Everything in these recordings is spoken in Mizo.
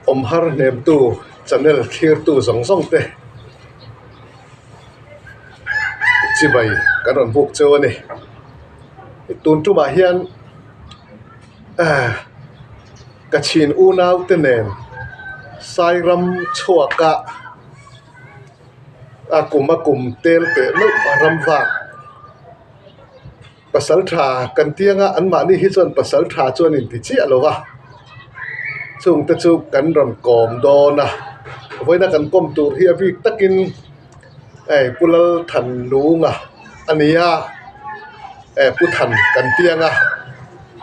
Awm har hnemtu channel thlirtu zawng zawng te chibai kan rawn buk cheu a ni. Tun tumah hian ka chhin unau te nen Sairam chhuaka a kum a kum tel teh meuh a ram vak. Pasal tha kan tianga anmahni hi chuan pasal tha chuan inti chiah lo va, chungte chu kan rawn kawm dawn a, vawiina kan kawm tur hi a bik takin hei Pu Lalthanlunga a ni a, eh Pu Than kan tianga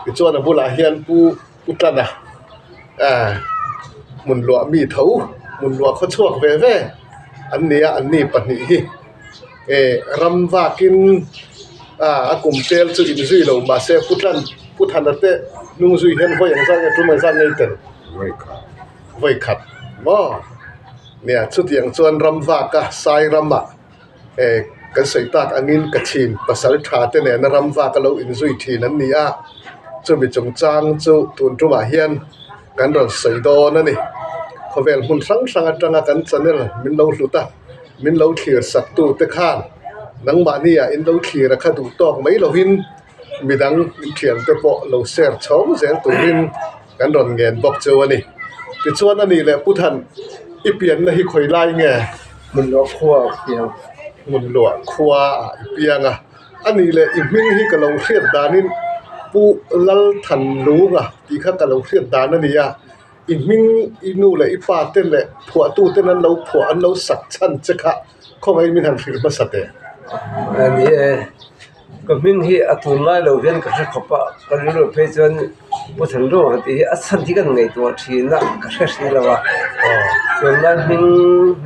tichuan a bulah hian Pu Pu Tlana eh hmun luah mi tho hmun luah khaw chhuak ve ve an ni a anni pahnih hi. Eh ram vakin ah a kum tel chu inzui lo mahse pu tlan pu thana te hnung zui hian vawi ang zat nge tum ang zat nge i tel vawi khat maw nia chutiang chuan ram vaka sai ramah eh kan sawi tak angin ka chhin pasal tha te nena ram vaka lo inzui thin an ni a chumi chungchang chu tun tumah hian kan rawn sawi dawn a ni khawvel hmun hrang hrang atanga kan channel min lo hlut a. Min lo thlir sak tu te khan nangmahni ah in lo thlir a kha duh tawk mai lovin midang inthian te pawh lo share chhawng zel turin kan rawn ngen bawk chu a ni. Tichuan a nih leh Pu Than i pianna hi khawi lai nge? Hmun luah khua ah piang. Hmun luah khua ah i piang a. A nih leh i hming hi ka lo hriat danin Pu Lalthanlunga tih kha ka lo hriat dan a ni a. I hming i nu leh i pa te leh phuahtu ten an lo phuah an lo sak chhan che kha khawngaih min han hrilh hmasa teh. A ni e, ka hming hi a tun lai lo hian ka hre khawp a, ka rilru phei chuan Pu Thanlunga tih hi a chhan hi ka ngaihtuah thin a, ka hre hri lo a. Tunlai hming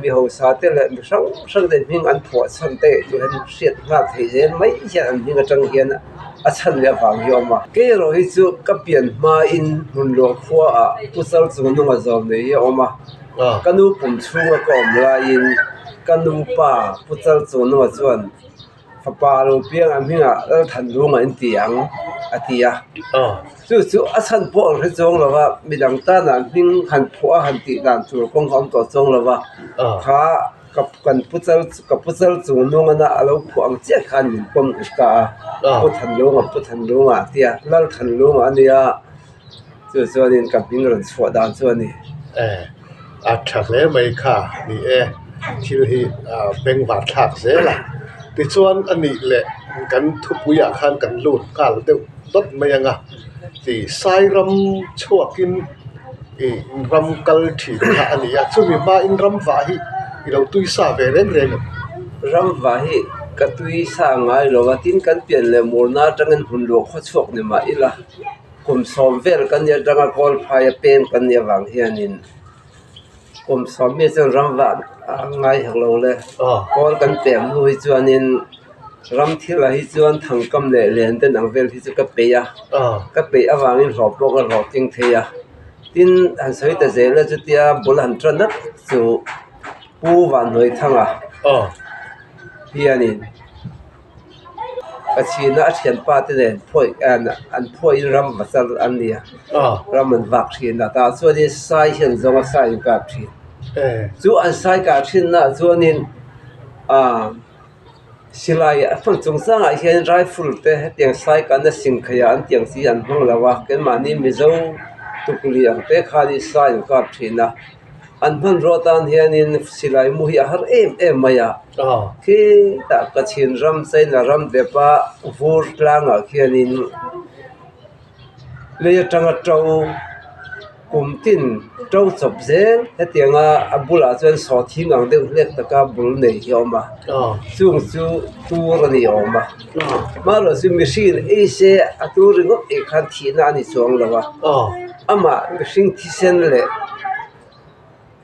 mi hausa te leh mi hrang hrang te hming an phuah chhan te chu hian hriat nghal thei zel mai hian an hming atang hian a chhan leh avang hi a awm a. Kei erawh hi chu ka pian hmain Hmunluah khuaah Pu Chal Chungnunga zawm nei hi a awm a, ka nu pum chhunga ka awm laiin ka nu pa Pu Chal Chungnunga chuan fapa a lo piang a hmingah Lalthanlunga in ti ang a ti a. Chu chu a chhan pawh ang hre chuang lo va, midang tana hming han phuah a han tih dan tur kawng kha a awm tawh chuang lo va, kha Ka kan pu chal ka pu chal chung nungana a lo phuah ang chiah khan min pawm nghet ta a, Pu Thanlunga Pu Thanlunga a ti a, Lal Thanlunga a nia, chu chuanin ka hming rawn chhuah dan chu a ni. E, a tha hle mai kha ni e, thil hi bengvar thlak zel a, tichuan a nih leh kan thupuiah khan kan lut nghal deuh dawt mai ang a, ti Sairam chhuakin. Ih ram kal thin kha a ni a, chumi hmain ram vah hi i lo tui sa ve reng reng em? Ram vah hi ka tui sa ngai lo a, tin kan pian leh murna atangin hun luah khaw chhuak ni mah ila kum sawm vel kan nih atanga kawl phaia peng kan nih avang hianin kum sawm mi chuan ram vah a ngai hek lo le, kawl kan pem hnu hi chuanin ram thil ah hi chuan thangkam leh len ten ang vel hi chu ka peih a ka peih avangin hlawh pawh ka hlawh tling thei a tin han sawi ta zel a chutia bul han tan nat chu Pu Vanhnuaithanga hianin ka chhina a thianpa te nen phuaih an phuahin ram va chal an ni a ram an vak thin a tah chuanin sai hian zawng a sai an kap thin chu an sai kah thinnaah chuanin ah. Silai a hman chungchangah hian rifle te hetiang sai kahna singkhaih ah an tiang chi an hmang lo a keimahni mizo tukli ang te khanin sai an kap thin a an hmanrua atan hianin silai mu hi a har em em mai a khitah Kachin ram China ram depa vur tlangah khianin. Lei atanga to kum tin to chawp zel hetianga a bulah chuan sawhthing ang deuh hlek taka bul nei hi a awm a chung chu tur a ni awm a hmanraw chu mihring ei se a tur ringawt ei khan thihna a ni chuang lo a amah mihring thisen leh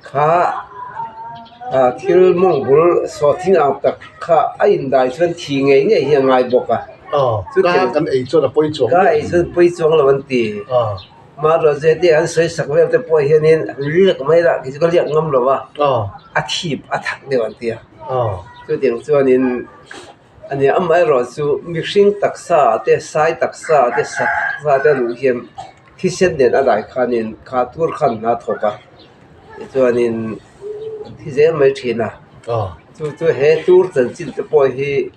kha ah thil mawng bul sawhthing ang tak kha a indai chuan thi ngei ngei hi a ngai bawk a ka kan ei chuan a pawi chuang ka ei chuan pawi chuang lo an ti hmanraw te an sawi sak vel te pawh hianin an liak mai lah kei chu ka liak ngam lo a a thip a thak deuh an ti a chutiang chuanin a ni amaherawhchu mihring taksa te sai taksa te sa taksa te luh hian. Thisen nen a dai khanin kha tur khan hna thawk a, tichuanin thi zel mai thin a. Chu chu he tur chanchin te pawh hi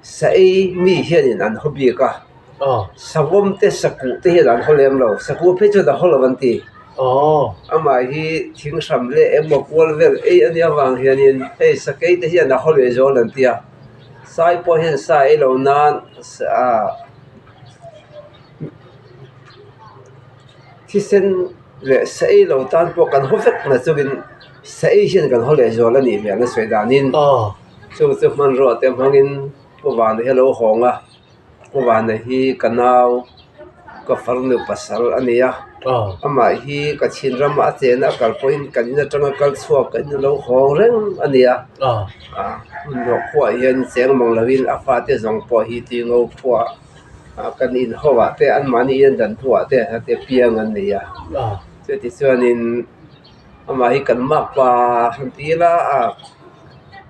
sa ei mi hianin an haw bik a, savawm te sakuh te hian an haw lem lo, sakuh phei chuan a haw lo an ti. Amah hi thing hram leh emaw kual vel ei a nih avang hianin hei sakei te hian a haw leh zawl an ti a, sai pawh hian sa ei lo nan Thisen leh sa ei lo tan pawh kan haw vek na chungin sa ei hian kan haw leh zual a nih hmel a sawi danin chu chu hmanrua te hmangin Pu Vana hi a lo hawng a, Pu Vana hi ka nau ka farnu pasal a ni a, amah hi ka chhin rama a chena a kal pawhin kan in atanga kal chhuak kan in lo hawng reng a ni a, hmun hnawh khuaah hian cheng mang lovin a fate zawng pawh hi Tingo khuaah. Kan in ho ah te anmahni in dan thu ah te te piang an nei a chuti chuanin amah hi kan makpa han ti ila a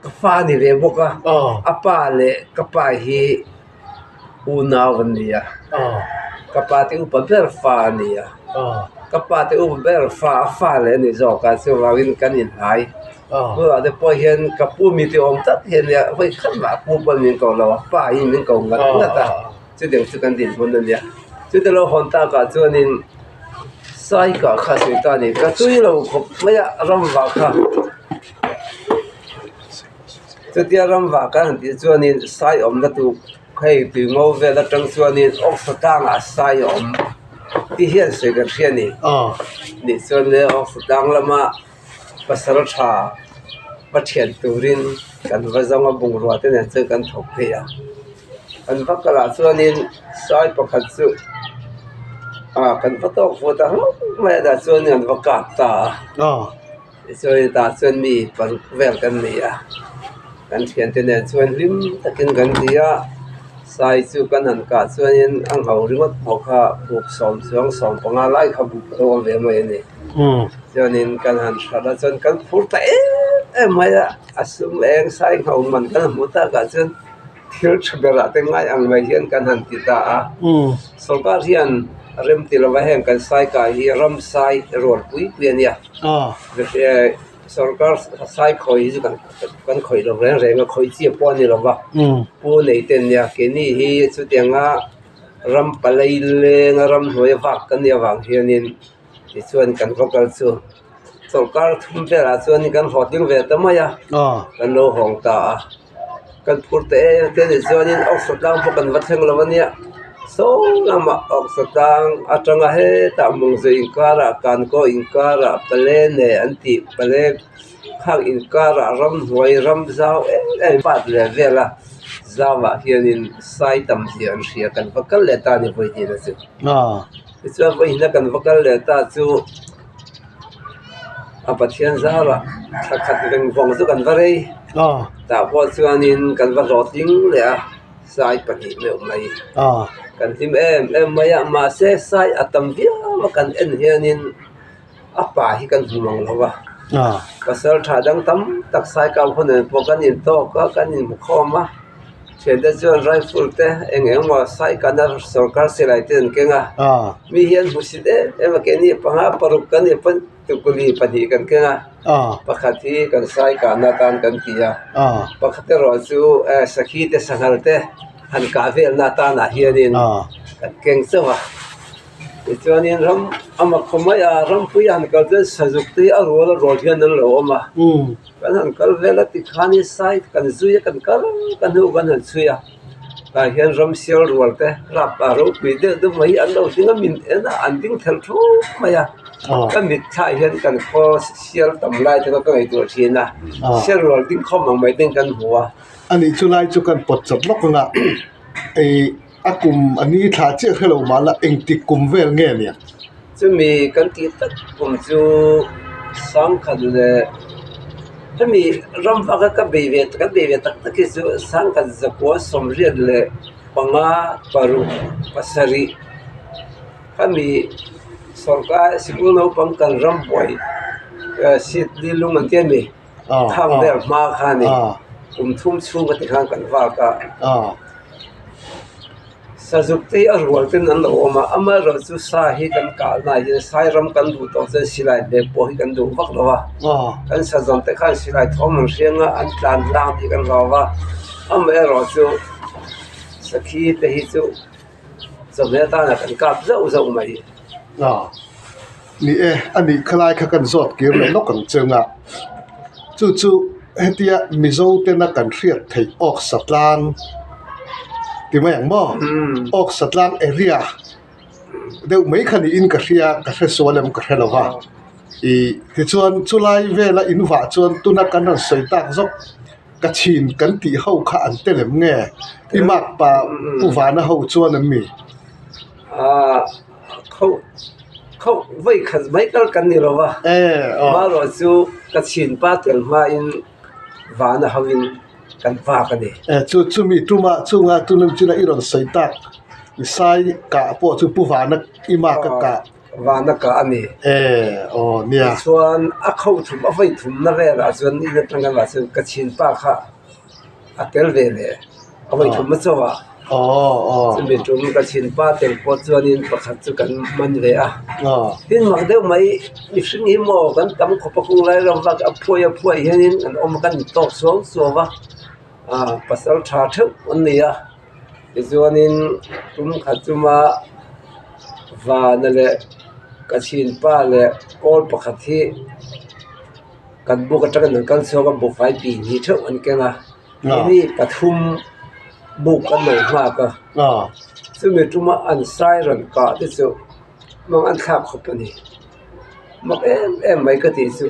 ka fa a ni ve bawk a a pa leh ka pa hi unau an ni a ka pa te upa ber fa a ni a ka pa te upa ber fa a fa leh a ni zawk a chuvangin kan inhnai. Tunah te pawh hian ka pu mi te awm tak hian nia vawi khat mah pu pawn min ko lo a pa hi min ko ngat ngat a chutiang chu kan dinhmun a nia chute lo hawn takah chuanin sai kah kha sawi ta a ni ka tui lo khawp mai a ram vah kha chutia ram vah kan han tih chuanin sai awmna tur hei tui ngo vel atang chuanin awksa tlangah sai a awm ti hian sawi kan hria a ni nih chuan awksa tlang lama. Pasal tha va thian turin kan va zawng a bungrua te nen chuan kan thawk phei a kan va kal ah chuanin sai pakhat chu ah kan va tawk fuh ta hlauh mai a tah chuan an va kap ta a tichuan tah chuan mi paruk vel kan nei a kan thiante nen chuan hlim takin kan ti a sai chu kan han kah chuanin a ngho ringawt pawh kha buk sawm chuang sawm panga lai kha buk a lo awm ve mai a ni. Chuanin kan han hrat a chuan kan phur ta em em mai a, a sum eng sai ngho man kan hmuh takah chuan thil tha berah te ngai ang mai hian kan han ti ta a. Sorkar hian rem ti lova heng kan sai kai hi ram sai rual pui pui a nia. Sorkar sai khawi hi chu kan khawih lo reng reng a, khawih chi pawh a ni lova. Pu nei te an nia, keini hi chutianga ram palai lenga ramhnuai vak kan nih avang hianin. Tichuan kan va kal chu sawrkar thum velah chuan kan hlawhtling ve ta mai a kan lo hawng ta a kan phur ta em em te nih chuanin awksa tlang pawh kan va thleng lo a nia saw lamah awksa tlang atanga hetah mawngzawh inkarah kankaw inkarah pale ne an tih pale khang inkarah ramhnuai ram zau em em pat leh vel a zauah hianin sai tam zia an hria kan va kal leh ta a ni vawiin a chu. Tichuan vawiin a kan va kal leh ta chu a Pathian zarah thla khat veng vawng chu kan va rei tah pawh chuanin kan va hlawhtling leh a sai pahnih meuh mai kan hlim em em mai a mahse sai a tam viau a kan en hianin a pa hi kan hmu mang lo va pasal tha dang tam tak sai kau ho nen pawh kan intawk a kan inhmukhawm a. Thiante chuan rifle te eng eng emaw sai kana sorkar silai te an keng a mi hian hmusit em em a keini panga paruk kan nih pawn tukuli pahnih kan keng a pakhat hi kan sai kahna atan kan ti a pakhat erawh chu sakhi te sanghal te han kah velna atanah hianin kan keng chauh a tichuanin ram a mak khawp mai a rampui a han kal chuan sazuk te hi a rual a rual hian an lo awm a. Kan han kal vel a tikhanin side kan zui a kan kal ka hnu kan han chhui a tah hian ram sial rual te rap a ropui deuh deuh mai hi an lo ding a min en a an ding thelh thup mai a ka mitthla ah hian kan khaw sial tam lai te kha ka ngaihtuah thin a sial rual ding khawm ang mai ten kan hmu a. Ani chu lai chu kan pawt chawp lawk ang a ei a kum a ni thla chiah hrelo mahla engtik kum vel nge nia? Chumi kan tih tak kum chu sangkhat leh hemi ram vaka ka bei ve kan bei ve tak tak hi chu sangkhat zakua sawmriat leh panga paruk pasarih hemi sawrkar sikul naupang kan ram buai seat li lung an ti a ni khang vel hma kha a ni kum thum chhung ka ti khan kan vak a. Sazuk te hi a rual ten an lo awm a, amaherawhchu sa hi kan kahna ah hian sai ram kan duh tawh chuan silai hmel pawh hi kan duh vak lo a, kan sa zawm te khan silai thawm an hriang a, an tlan tlang tih kan hlau a, amaherawhchu sakhi te hi chu chawhmeh atana kan kap zauh zauh mai. Ni e, a nih khalai kha kan zawt kir leh lawk ang cheng a, chu chu hetia Mizo tena kan hriat theih awk satlang ti mai ang maw? Awk satlang area deuh mai kha niin ka hria, ka hre sual em ka hre lo va. Ih tichuan chulai vela in vah chuan tuna kan rawn sawi tak zawk ka chhin kan tih ho kha an tel em nge? I makpa Pu Vana ho chuan an mi? Kho kho vawi khat mai kal kan ni lo va, amaherawh chu ka chhinpa tel hmain vana hoin kan vak a ni. Chu chumi tuma chunga tunam china i rawn sawi tak i sai kah pawh chu pu vana i mak a kah. Vana kah a ni. Aw nia. Tichuan a kho thum a vawi thumna velah chuan in atang kan vah chuan ka chhinpa kha a tel ve leh a vawi thum a chaw a chumi tum ka chhin pa tel pawh chuanin pakhat chu kan man ve a tin mak deuh mai mihring hi maw kan tam khawp a kung lai ram vak a phuai a phuai hianin an awm a kan intawk suau suau a ah pasal tha theuh an ni a tichuanin tum khat chuma vana leh ka chhin pa leh kawl pakhat hi. Kan buk atangin an kal chhuak a buhfai pi hnih theuh an keng a keini pathum buk an lo nghak a chumi tuma an sai rawn kah te chu hmang an thlak khawp a ni mak em em mai ka tih chu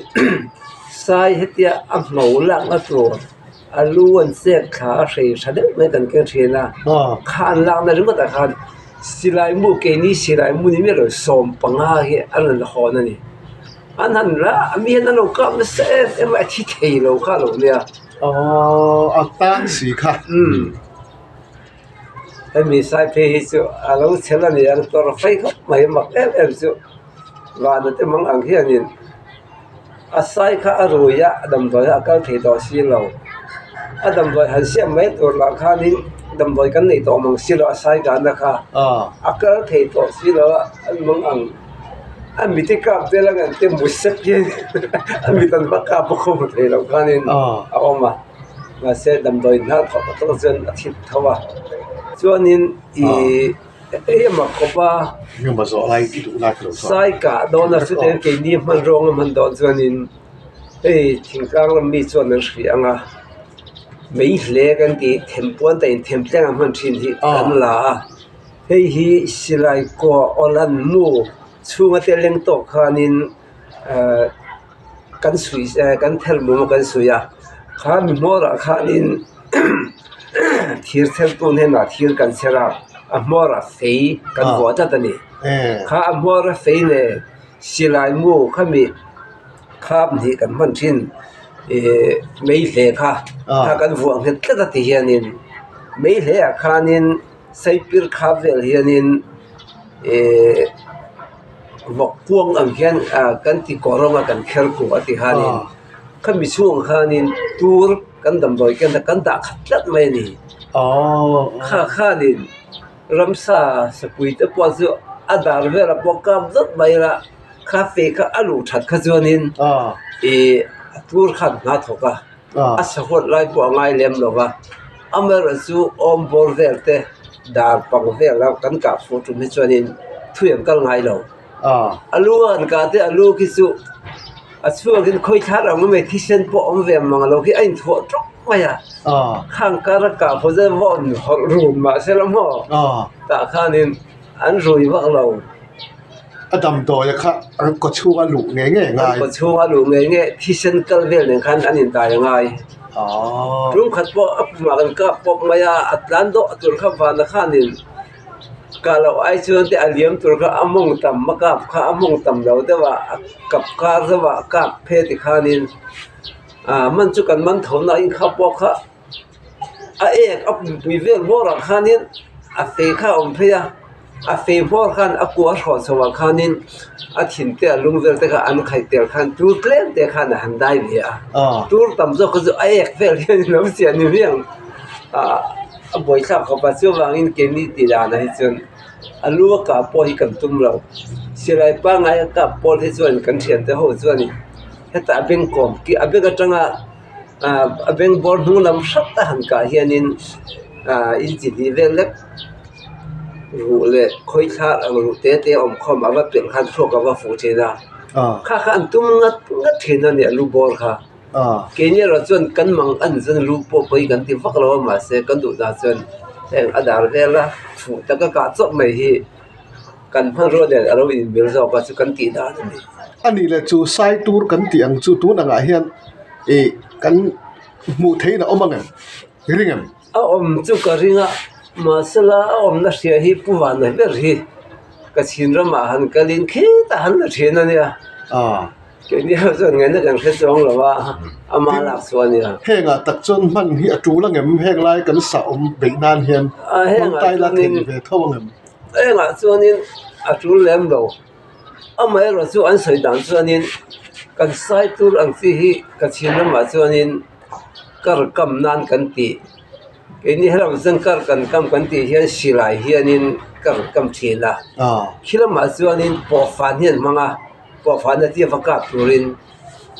sai hetia a hmo lakna tur a lu an chek thla a hrei tha deuh mai kan keng thin a kha an lakna ringawt ah khan silai mu keini silai mu ni miah lo 15 hi an rawn hawn a ni. An han la a mi hian an lo kap nasa em em a a thi thei lo kha a lo nia. Aww a tan si kha. Umm hemi sai phei hi chu a lo chhel a ni ang tawrh fei khawp mai mak em em chu vana te mang ang hianin a sai kha a rui a damdawi a kal thei tawh si lo a damdawi han siam mai tur lah khanin damdawi kan nei tawh mang si lo a sai dahna kha a kal thei tawh si lo a an mang ang. A mit i kap vel a ngan te mu sep hian a mit an va kap a khaw hmu thei loh khanin a awm a mahse damdawi hnar thawh tak tak chuan a thit tho a chuanin ih hei a mak khawp a sai kah dawn a chutiang keini hman rawng a hman dawn chuanin hei thingtlang lam mi chuan an hria ang a mei hle kan tih thempuan te inthemtleng a hman thin hi kan la a. Hei hi silai kaw awlan mu chhunga te leng tawk khanin ehh kan suih eh kan thelh mum a kan suih a kha mi hmawrah khanin thir chhertu hnenah thir kan chher a a hmawrah fei kan vuah tlat a ni kha a hmawra fei leh silai mu khami khap hnih kan hman thin ihh mei hle kha kha kan vuah nghet tlat a ti hianin mei hle ah khanin. Saipir kha vel hianin ihh vawk kuang ang hian ah kan ti kawr rawng a kan kher kuh a ti khanin khami chhungah khanin tur kan damdawi ken a kan dah khat tlat mai a ni kha khanin ramsa sapui te pawh chu a dar velah pawh kap zet mai ila kha fei kha a luh that kha chuanin ihh a tur khan hna thawk a. A sahuat lai pawh a ngai lem lo va, amaherawhchu awm bawr vel te dar pang vel a kan kah fuh tum hi chuanin thui an kal ngai lo. A lu a han kah te a lu khi chu a chhuakin khawi thlar ang mai thisen pawh awm ve mang lo khi a inthuah ṭawk mai a, khang kar a kah fuh chuan vawn hawlh run mahse la maw tah khanin an rui vak lo. A damdawi a kha an kaw chhunga luh ngei ngei a ngai. An kaw chhunga luh ngei ngei thisen kal vel nen khan an intai a ngai. Tum khat pawh a pumah kan kap pawp mai a, a tlan dawh tur kha vana khanin kah loh ai chuan te a liam tur kha a mawng tam a kap kha a mawng tam lo deuh a, a kap kar deuh a, a kap phe tikhanin ah man chu kan man tho na a inkhap pawh kha. A ek a pumpui vel hmawrah khanin a fei kha a awm phei a a fei hmawr khan a kua hrawh chho ah khanin a thin te a lung vel te kha an khaih tel khan tur tlem te khan a han dai ve a tur tam zawk kha chu a ek vel hian a lo chian ni viang ah. A buaithlak khawp a, chuvangin keini tih danah hi chuan a lu a kah pawh hi kan tum lo. Silai pangngai a kap pawl hi chuan kan thiante ho chuan hetah a beng kawm khi a beng atanga ah a beng bawr hnung lam hrat a han kah hianin ah inchi hnih vel lek ruh leh khawithla ang ruh te te a awm khawm a va pelh khan thluak a va fuh thin a kha kha an tum ngat ngat thin a ni a lu bawr kha. Keini erawh chuan kan mang an chuan lu pawh pawi kan ti vak lo a mahse kan duh dan chuan heng a dar vela fuh taka kah chawp mai hi kan hmanrua nen a lo inmil zawk a chu kan tih dan a ni. A nih leh chu sai tur kan tih ang chu tun angah hian ih kan hmuh theihin a awm ang em? I ring em? A awm chu ka ring a mahsela a awmna hria hi Pu Vana ber hi ka chhin ramah han kalin khitah han la thin a nia. Keini ho chuan ngaihna kan hre chuang lo a, ama lak chu a nia. Hengah tak chuan hman hi a tul angem? Heng lai kan sah awm beih nan hian hmang tai la thei ve tho angem? Hengah chuanin a tul lem lo. Amaherawh chu an sawi dan chuanin kan sai tur ang chi hi ka chhin lamah chuanin kar kam nan kan tih. Keini helam chuan kar kan kam kan tih hian silai hianin kar kam thin a. Khi lamah chuanin pawhfan hi an hmang a. Pawhfahna tia va kap turin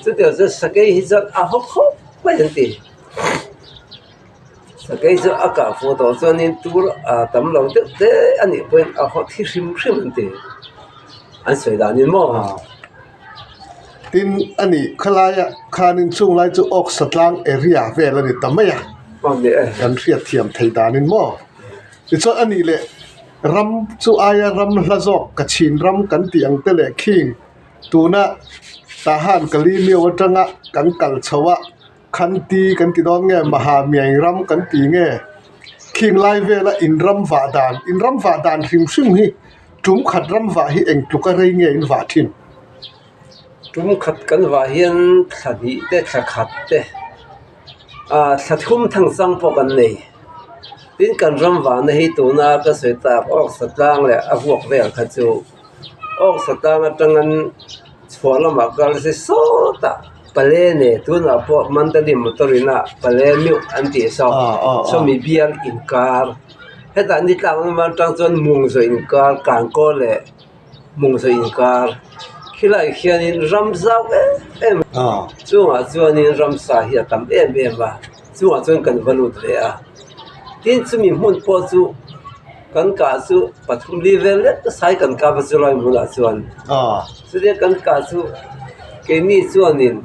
chutiang chuan sakei hi chuan a haw khawp mai an ti. Sakei chu a kah fuh tawh chuanin tur a tam lo deuh te a nih pawhin a haw thi hrim hrim an ti. An sawi danin maw? Tin, a nih khalaia khanin chung lai chu awk satlang area vel a ni ta mai a, kan hriatthiam thei danin maw? Tichuan a nih leh ram chu aia ram hla zawk ka chhin ram kan tih ang te leh khing tuna Tahan Kalimiau atanga kan kal chho a Khanti kan ti dawn nge Mahamiai ram kan ti nge khing lai vela in ram vah dan in ram vah dan hrim hrim hi tum khat ram vah hi eng tluk a rei nge in vah thin. Tum khat kan vah hian thla hnih te thla khat te. Ah thla thum thang chang pawh kan nei. Tin kan ram vahna hi tuna ka sawi tak awk satlang leh a vuak vel kha chu awk satlang atangin chhuah lamah kal se sawtah pale nen tunah pawh Mandali motor ina pale meuh an tih saw sawmi bial inkar hetah ni tlak lam atang chuan mung zawh inkar kankaw leh Hmung zawh inkar khilaiah hianin ram zau em em chungah chuanin ramsa hi a tam em em a chungah chuan kan va lut ve a tin chumi hmun pawh chu kan kah chu pathum li vel lek sai kan kap a chulai hmunah chuan chutia kan kah chu keini chuanin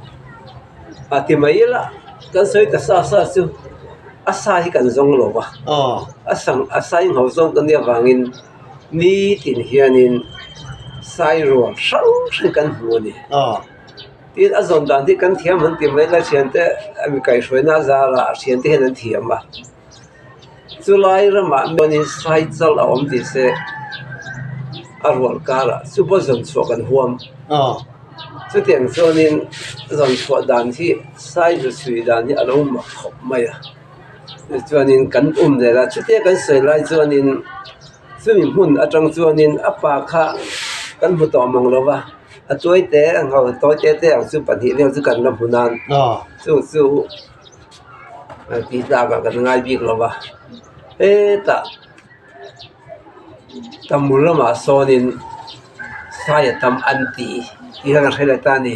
a ti mai ila kan sawi ta sa sa chu a sa hi kan zawng lo va a sang a sai ngho zawng ka nia vangin. Nitin hianin sai rual hrang hrang kan hmu a ni. Tin, a zawn dan hi kan thiam han ti mai la thiante mi kaihhruaina a zara a thiante hian an thiam a. Chulai ramah chuanin sai chal a awm tih se a rual karah chu pawh zawn chhuah kan huam. Chutiang chuanin zawn chhuah dan hi sai zu chhui dan hi a lo mak khawp mai a. Tichuanin kan um leh a, chutia kan sawi lai chuanin chumi hmun atang chuanin a pa kha kan hmu tawh mang lo va, a tuai te ang ho tawi te te ang chu pahnih vel chu kan la hmu nan chu chu tih tlakah kan ngai bik lo va, hetah. Tamul lamah sawnin sai a tam an ti tih kha ka hre leh ta a ni.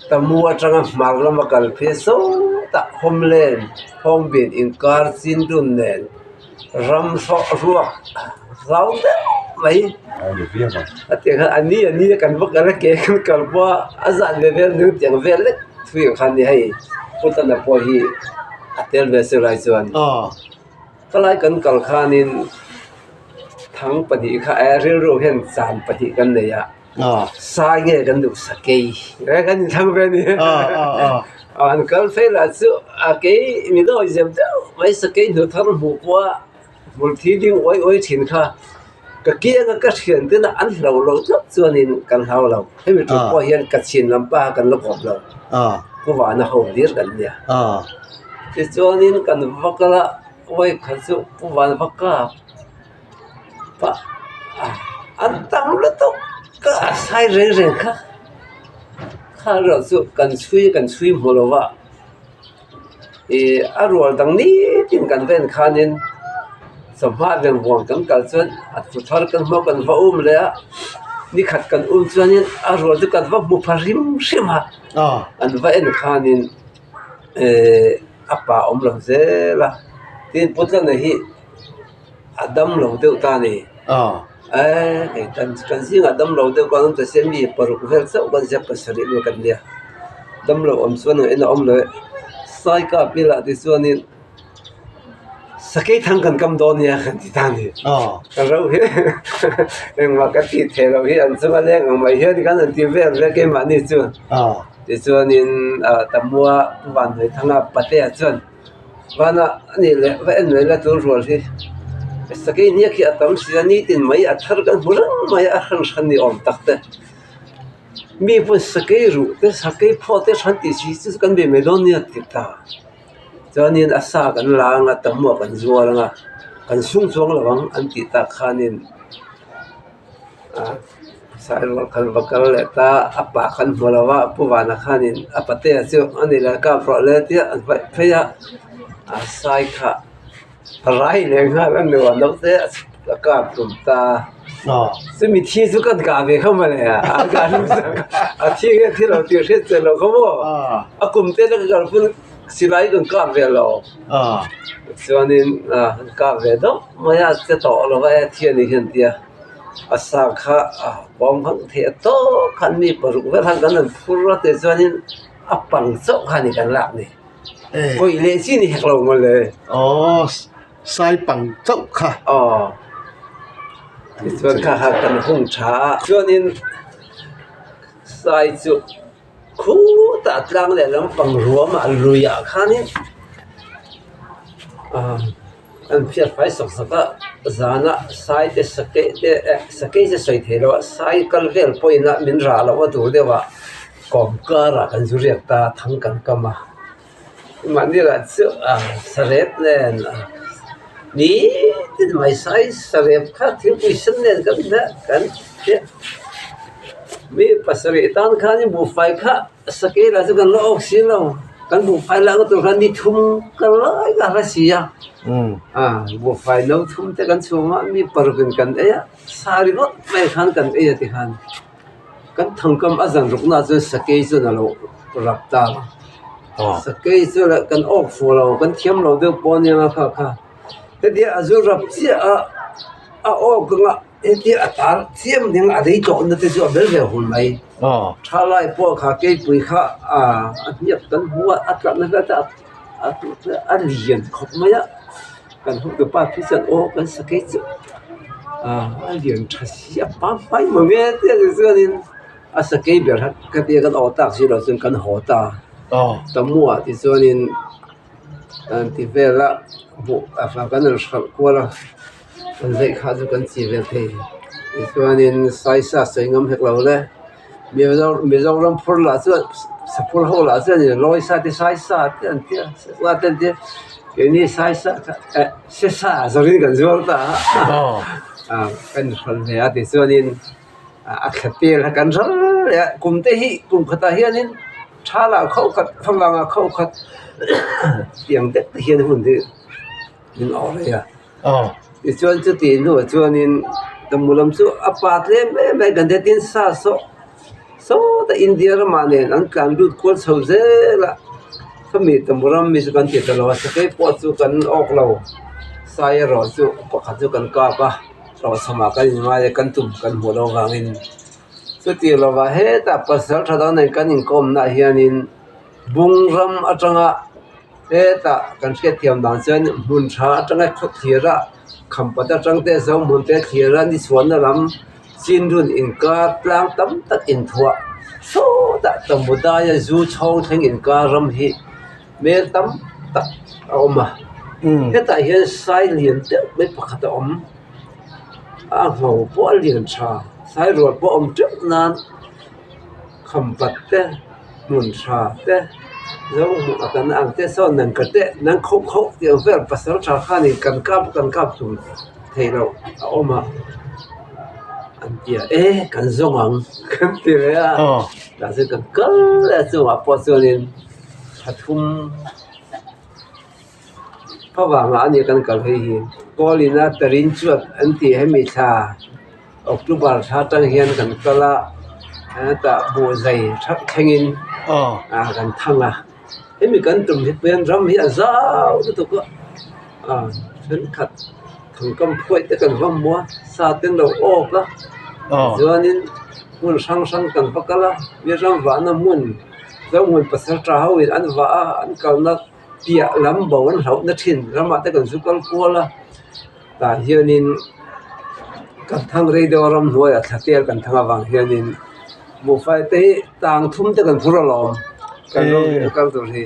Tamu atanga hmar lama kal phei sawtah Homeland Hongbin inkar chin dun nen ram hrawh ruak zau deuh mai a tiang khan a ni a ni a kan va kal a ke kan kal pawh a a zan ve vel nung tiang vel lek thui ang khan a ni hei Putana pawh hi a tel ve chu lai chuan. Ka lai kan kal khanin thang pahnih kha eh rilru hian chan pahnih kan nei a sai nge kan duh sakei eh kan inthlang ve a ni an kal phei lah chu a kei mi dawi zep deuh mai sakei hnu thar hmuh pawha hmul thi ding uai uai thin kha ka kianga ka thian te lah an hlau lo tlat chuanin kan hlau lo hemi tum pawh hian ka chhin lam pa kan la kawp lo pu vana ho hlir kan nia. Tichuanin kan va kal a uai khat chu pu van va kap pah a an tam lutuk ka a sai reng reng kha kha erawh chu kan chhui kan chhui hmu lo va ih a rual dang nitin kan ven khanin. Chawhma vengvuang kan kal chuan a thu thar kan hmuh a kan va um leh a, nikhat kan um chuanin a rual chu kan va hmu pha hrim hrim a, an va en khanin ehh a pa awm lo zel a, tin Putlana hi a dam lo deuh ta a ni. Eee hei kan kan zingah dam lo deuh kan awm ta sia mi paruk vel chauh kan ziak pasarih vel kan nia dam lo awm chuan eng eng a awm lo e Saikap ila tichuanin. Sakei thang kan kam dawn nia kan ti ta a ni. Ka ro hi engmah ka tih theih loh hi an chunga leng ang mai hian kan han ti vel vel keimahni chu. Tichuanin Tamua Pu Vanhnuaithanga Patea chuan vana a nih leh va en mai la tur rual hi sakei hniak hi a tam si a nitin mai a thar kan hmu reng mai a hran hran ni awm tak te. Mi pawn sakei ruh te sakei phaw te hran tih si chu kan bei mai dawn nia ti ta. Chuanin a sa kan la anga tamua kan zuar anga kan sung chuang lo ang an tih tak khanin ah sairual khan va kal leh ta a pa khan hmu lo a pu vana khanin a patea chu a ni leh kap rawh le tia an paih phei a a sai kha a rai leh nghal a ni naute a kap tum ta chumi thi chu kan kah ve kha mawle a kah hlum sak a thi nge thi lo tih hriat che lo kha maw a kum te ka kalpun silai kan kap ve lo chuanin an kap ve deuh mai a che tawh lo va e thi a nih hian tia a sa kha a pawm hang thei a tawp khan mi paruk vel khan kan han phur a tichuanin a pang chauh kha a ni kan lak ni kawih leh chi ni hek lo mawle. Sai pang chauh kha. Aw. Tichuan kha kha kan hung tha a. Chuanin sai chu khutah tlang leh lampang ruamah luiah khanin ah an phiat fai sawk sawk a, zanah sai te sakei te eh sakei chu sawi thei lo a, sai kal vel pawhin a min rah loh a tur deuh ah kawmkarah kan zu riak ta a, thang kan kam a. Mahni lah chu a sarep nen nitin mai sai sarep kha thingpui sen nen kan hmeh kan hriat mi pasarih tan khanin buhfai kha sakei lah chu kan la awk si lo kan buhfai lakna tur khan ni thum kal lai ka hla si a buhfai no thum te kan chhung a mi paruk in kan ei a sa ringawt mai khan kan ei a tikhan. Kan thangkam a zan rukna chuan sakei chuan a lo rap ta a, sakei chu leh kan awk fuh lo kan thiam lo deuh pawh ania kha kha hetia a zu rap chiah a a awk anga hetia a tar chiam ning a lei tawhna te chu a bel ve hun mai thalai pawh kha keipui kha a hniak kan hmu a a tlatna vel te a lian khawp mai a kan hotupa phei chuan aw kan sakei chu a lian tha si a pangngai mang e tia ni chuanin a sakei ber kha ka tia kan aw tak si loh chuan kan haw ta tamuah tichuanin an ti vel a buh a kan rawn hralh kual a kan daih kha chu kan chi vel thei tichuanin saisa sawi ngam hek lo le. Mizoram phur lah chuan saphur ho lah chuan in lawi sa te sai sa te an tia sa te an tia keini sai sa kha eh se sa zawrin kan zuar ta a kan hrawn hle a tichuanin a thla tel kha kan ral leh a kum te hi kum khatah hianin tha lah khauh khat thlavangah khauh khat tiang deuh te hian hun hi min awh rei a. Tichuan chuti hnuah chuanin Tamu lam chu a pa tlem em em kan tin sa saw sawta India ramah nen an tlan lut kual chho zel a khami Tamu ram mi chu kan ti ta lo a sakei pawh chu kan awk lo sai erawh chu pakhat chu kan kap a hlawhchhamah kan inngai a kan tum kan hmuh loh avangin chuti lovah hetah pasal tha dang nen kan inkawmnaah hianin bung ram atanga. Hetah kan hriatthiam dan chuan hmun tha atanga khaw thlir a khampat atang te zo hmun te thlir a ni chhuahna lam chin run inkar tlang tam tak inthuah sawtah Tamudaya zu chhawng thleng inkar ram hi hmel tam tak a awm a hetah hian sai lian deuh mai pakhat a awm a ngho pawh a lian tha sai rual pawh a awm teuh nan khampat te. Hmun tha te zo hmuh a kan ang te sawn nang ka teh nang khauh khauh tih ang vel pasal tha khanin kan kap kan kap tum theih loh a awm a an ti a e kan zawng ang kan ti leh a tah chuan kan kal leh a chungah pawh chuanin thla thum favangah a nia kan kal hei hi. Kawlina Tarin chuan an ti hemi thla October thla atang hian kan kal a, hetah buhzai thak thlengin kan thang a. Hemi kan tum hi pawh hian ram hi a zau lutuk a, thenkhat thangkam phuaih te kan va hmu a, sa te an lo awk a, tichuanin hmun hrang hrang kan va kal a, mi ram vahna hmun Zohmun pasal tha ho in an vah a, an kalna piah lam bo an hlauhna thin ramah te kan zu kal kual a, tah hianin kan thang rei deuh a ramhnuaiah thla tel kan thang avang hianin buhfai te hi tang thum te kan phur alawm kan ram hi kal tur hi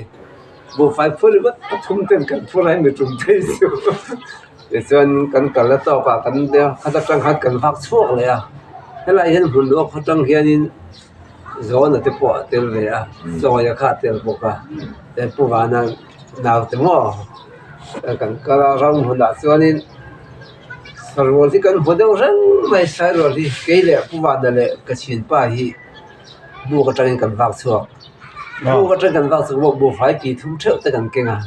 buhfai phur ringawt pathum ten kan phur a hemi tum phei chu tichuan kan kal a tawk ah kan khat atang khan kan vak chhuak leh a helai hian hmun ruak atang hianin. Zawna te pawh a tel ve a, Sawia kha a tel bawk a, he Pu Vana naute maw kan kal a ram hunah chuanin sarual hi kan hmu deuh reng mai sairual hi kei leh Pu Vana leh ka thianpa hi buk atangin kan vak chhuak buk atangin kan vak chhuak bawk buhfai tih thum theuh te kan keng a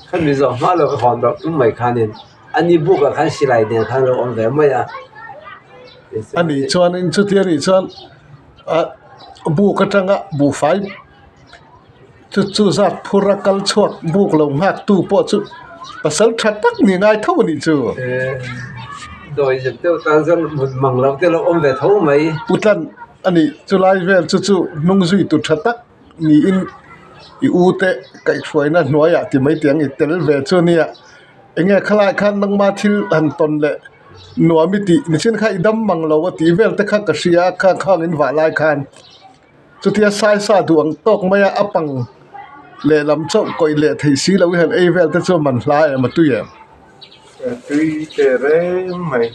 khami zawh hma loh hawn loh tum mai khanin ani bukah khan silai nen khan a lo awm ve mai a. Ani chuanin chuti anih chuan. Ah buk atanga buhfai chu chu zat phur a kal chhuak buk lo nghak tu pawh chu pasal tha tak ni ngai tho a nih chu. Dawi zep deuh tan chuan mut mang lo te lo awm ve tho mai. Pu tlan a nih chu lai vel chu chu hnung zui tur tha tak niin i u te kaihhruaina hnuaiah ti mai tiang i tel ve chu ania enge khalai khan nangma thil han tawn leh. Nuam i tih nichin kha i dam mang lo a tih vel te kha ka hria a khang khang in vah lai khan chutia sai sa duh ang tawk mai a a pang lehlam chauh kawih leh theih si lo i han ei vel te chu man hla em a tui em. Tui teh reng mai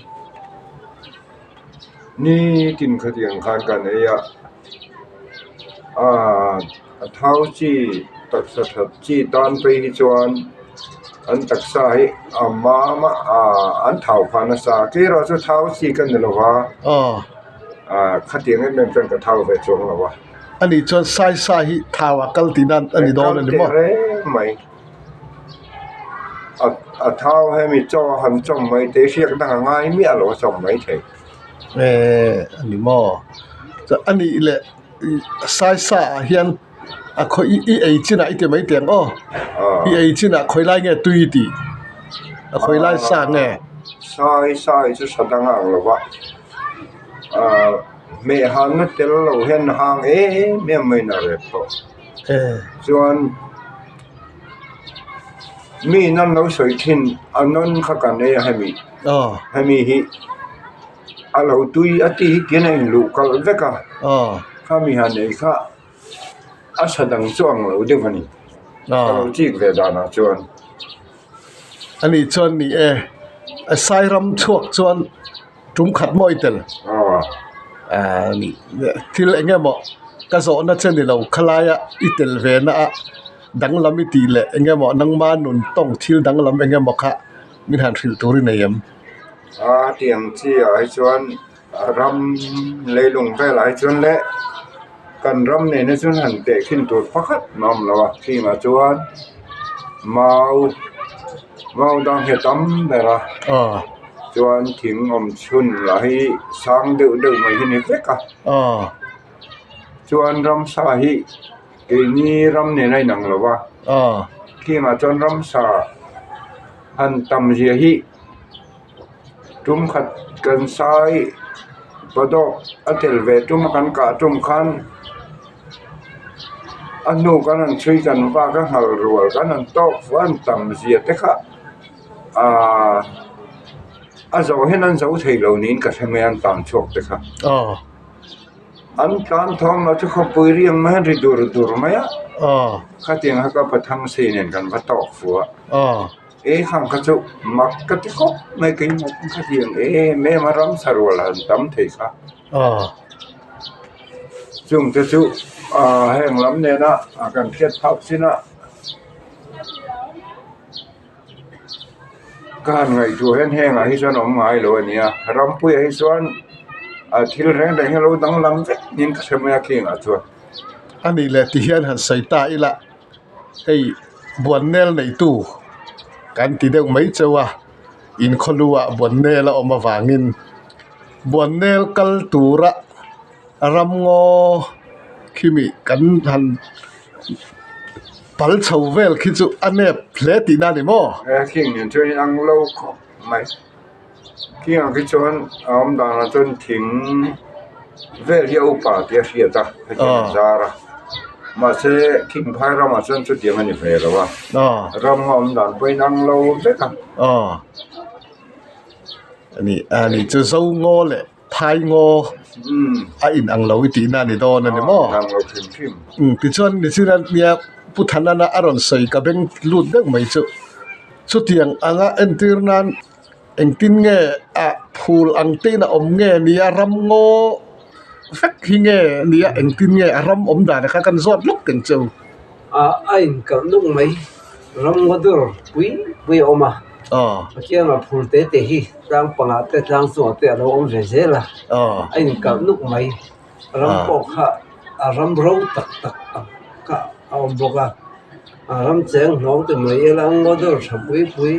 nitin khatiang khan kan ei a aaa a thau chi taksa that chi tan phei hi chuan an taksa hi a mam a aaa an thau phah nasa a kerawh chu thau chi ka ni lo va aaa khatiang em em chuan ka thau ve chuang lo a. Ani chuan sai sa hi thau a kal tih nan a ni dawn a ni maw? Kal teh reng mai a a thau hemi chaw a han chawm mai te hriak dang a ngai miah lo a chawm mai thei. Eee a ni maw? A nih leh. Sai sa ah hian a khawi i ei chinah i ti mai teh ang aw i ei chinah khawi lai nge tui i tih a khawi lai sa nge sai sai chu tha dang ang lo va ah hmeh hanna tel lo hian hang em em mai in a rep tawh chuan mi in an lo sawi thin a nawn kha kan ei a hemi hemi hi. A lo tui a tih hi kian a inluh kalh vek a khami han ei kha a tha dang chu ang lo deuh a ni ka lo chik ve danah chuan. Ani chuan ni e a sai ram chhuak chuan tum khat mawi tel thil eng emaw ka zawhna che ni lo khalaia i tel ve na a danglam i tih leh eng emaw nangma nun tawng thil danglam eng emaw kha min han hrilh tur i nei em. A tiang chi ah hi chuan ram leilung velah hi chuan leh kan ram nena chuan han tehkhin tur pakhat a awm lo a chhingah chuan mau mau dang hi a tam ber a chuan thing awm chhun lah hi sang deuh deuh mai hi a ni vek a chuan ramsa hi keini ram nen a inang lo va khingah chuan ramsa han tam zia hi. Tum khat kan sai paw dawk a tel ve tum a kan kah tum khan a hnu kan han chhui kan vak a nghal rual kan han tawk fua an tam zia te kha ahh a zawh hian an zo thei lo niin ka hre mai a an tan chhuak te kha. An tlan thawng lo chu khawpui riang mai a ri dur dur mai a khatiang kha ka pathang sei nen kan va tawk fua. E khang kha chu mak ka ti khawp mai keimah pawh ka hliam em em a ramsa rual han tam thei kha chung te chu ah heng lam nena kan hriat phak chin a ka han ngaihtuah hian hengah hi chuan awm ngai lo a ni a rampuiah hi chuan a thil reng reng hi a lo danglam vek niin ka hre mai a khengah chuan. A nih leh tihian han sawi ta ila. Hei buannel neitu kan ti deuh mai chauh a, Inkhawlu ah Buannel a awm avangin Buannel kal tura ramngaw khimi kan han pal chho vel khi chu a nep hle tihna a ni maw? He khing nen chuan in ang lo khawp mai. Khing ang khi chuan a awm danah chuan thing vel hi a upa tih a hriat a hetiang a zar a mahse khing phai ramah chuan chutiang a ni ve lo a ram a awm dan pawhin ang lo vek a. Ani ani chu zo ngaw leh phai ngaw a in ang lo i tihna a ni dawn a ni maw? Tichuan nichina nia Pu Thanana a rawn sawi ka beng lut deuh mai chu chutiang anga entir nan Engtin nge ah phul ang tein a awm nge nia ram ngaw vek hi nge nia engtin nge a ram awm dan kha kan zawt lawk teng cheu. Ah a inkalh nuk mai ram ngaw dur pui pui a awm a Pathian ah phul te te hi tlang pangah te tlang chungah te a lo awm ve zel a a inkalh nuk mai ram pawh kha a ram ro tak tak ang kha a awm bawk a a ram cheng hnawng te mai ila ngaw dur tha pui pui.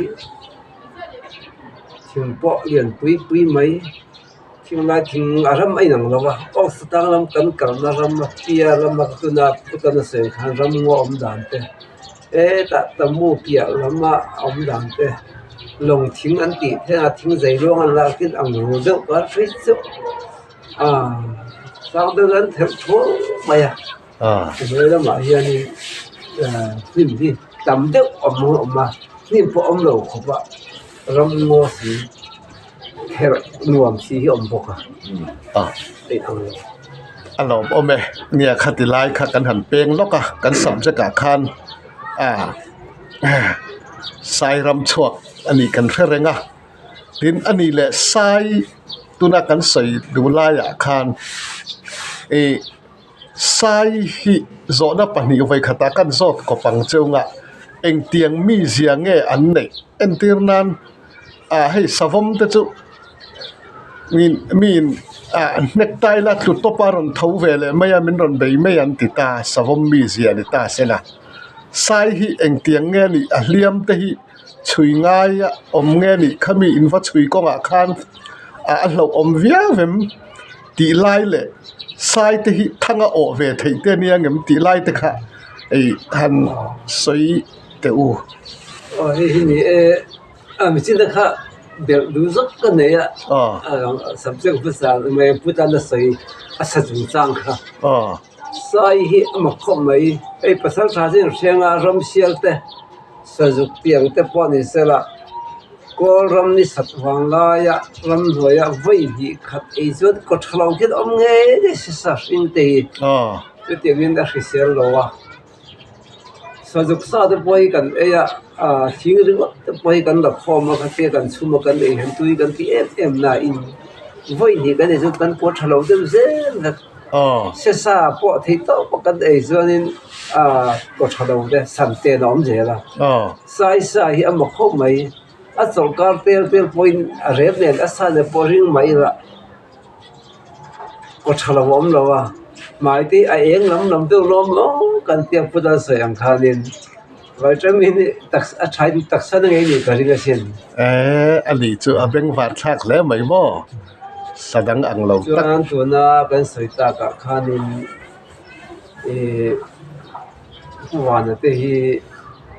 Thing pawh lian pui pui mai thing lai thing a ram a inang lo va aw tang lam kan kalna ram a pia lama tuna putana sawi ang khan ram ngaw awm dan te hetah tamu piah lama awm dan te lawng thing an tih theng a thing zei ruang an lak in ang ru deuh kar phei chu ah sang deuh an therh thuau mai a. Hnuai lamah hianin hnim hi tam deuh awm a awm a hnim pawh awm lo khawp a ram ngaw si herh nuam si hi a awm bawk a hei ang lo. A lawmawm e nia khati lai kha kan han peng lawk a kan subject ah khan ah sai ram chhuak a nih kan hre reng a tin a nih leh sai tuna kan sawi duh laiah khan ih. Sai hi zawhna pahnih vawikhatah kan zawt kawp ang cheu nga, engtiang mizia nge an neih entir nan ah hei savawm te chu min miin ah hnek tai la tlu tawp a rawn tho ve leh mai a min rawn bei mai an ti ta savawm mizia ni ta se la. Sai hi engtiang nge nih a hliam te hi chhui ngai a awm nge nih khami in va chhui kawngah khan ah a hlauhawm viau em. Tih lai leh sai te hi thang a awh ve theih te ania ngem tih lai te kha ei han sawi teh u. Aw hei hi ni e, a mi chin te kha belh duh zawk ka nei a, subject hmasa mai pu tan a sawi a sa chung chang kha. Sai hi a mak khawp mai, hei pasal tha chu inhriang a ramsial te sazuk tiang te pawh ni sela. Kawl ram ni sat vang laia ram hnuaia vawi hnih khat ei chuan kaw tha lo khian awm ngei ngei si sa hring te hi chutiangin a hrisel lo a sazuk sa te pawh hi kan ei a ah thing ringawt te pawh hi kan la khawm a khatia kan chhum a kan ei hian tui kan ti em em na in vawi hnih kan ei chuan kan kaw tha lo deuh zel vek. Se sa pawh theih tawp a kan ei chuanin ah kaw tha lo te san ten a awm zel a. Sai sa hi a maw khawp mai a chawlhkar tel tel pawhin a rep nen a sa nen pawh ring mai ila kaw tha lo a awm lo a hmai te hi a eng lam lam deuh lawm lawm kan tia put a sawi ang khanin vitamin hi taksa a tha in taksa na ngei nih ka ring asin. Eee a ni chu a bengvar thlak hle mai maw sa dang ang lo tak. Chuan tuna kan sawi takah khanin ih. Huana te hi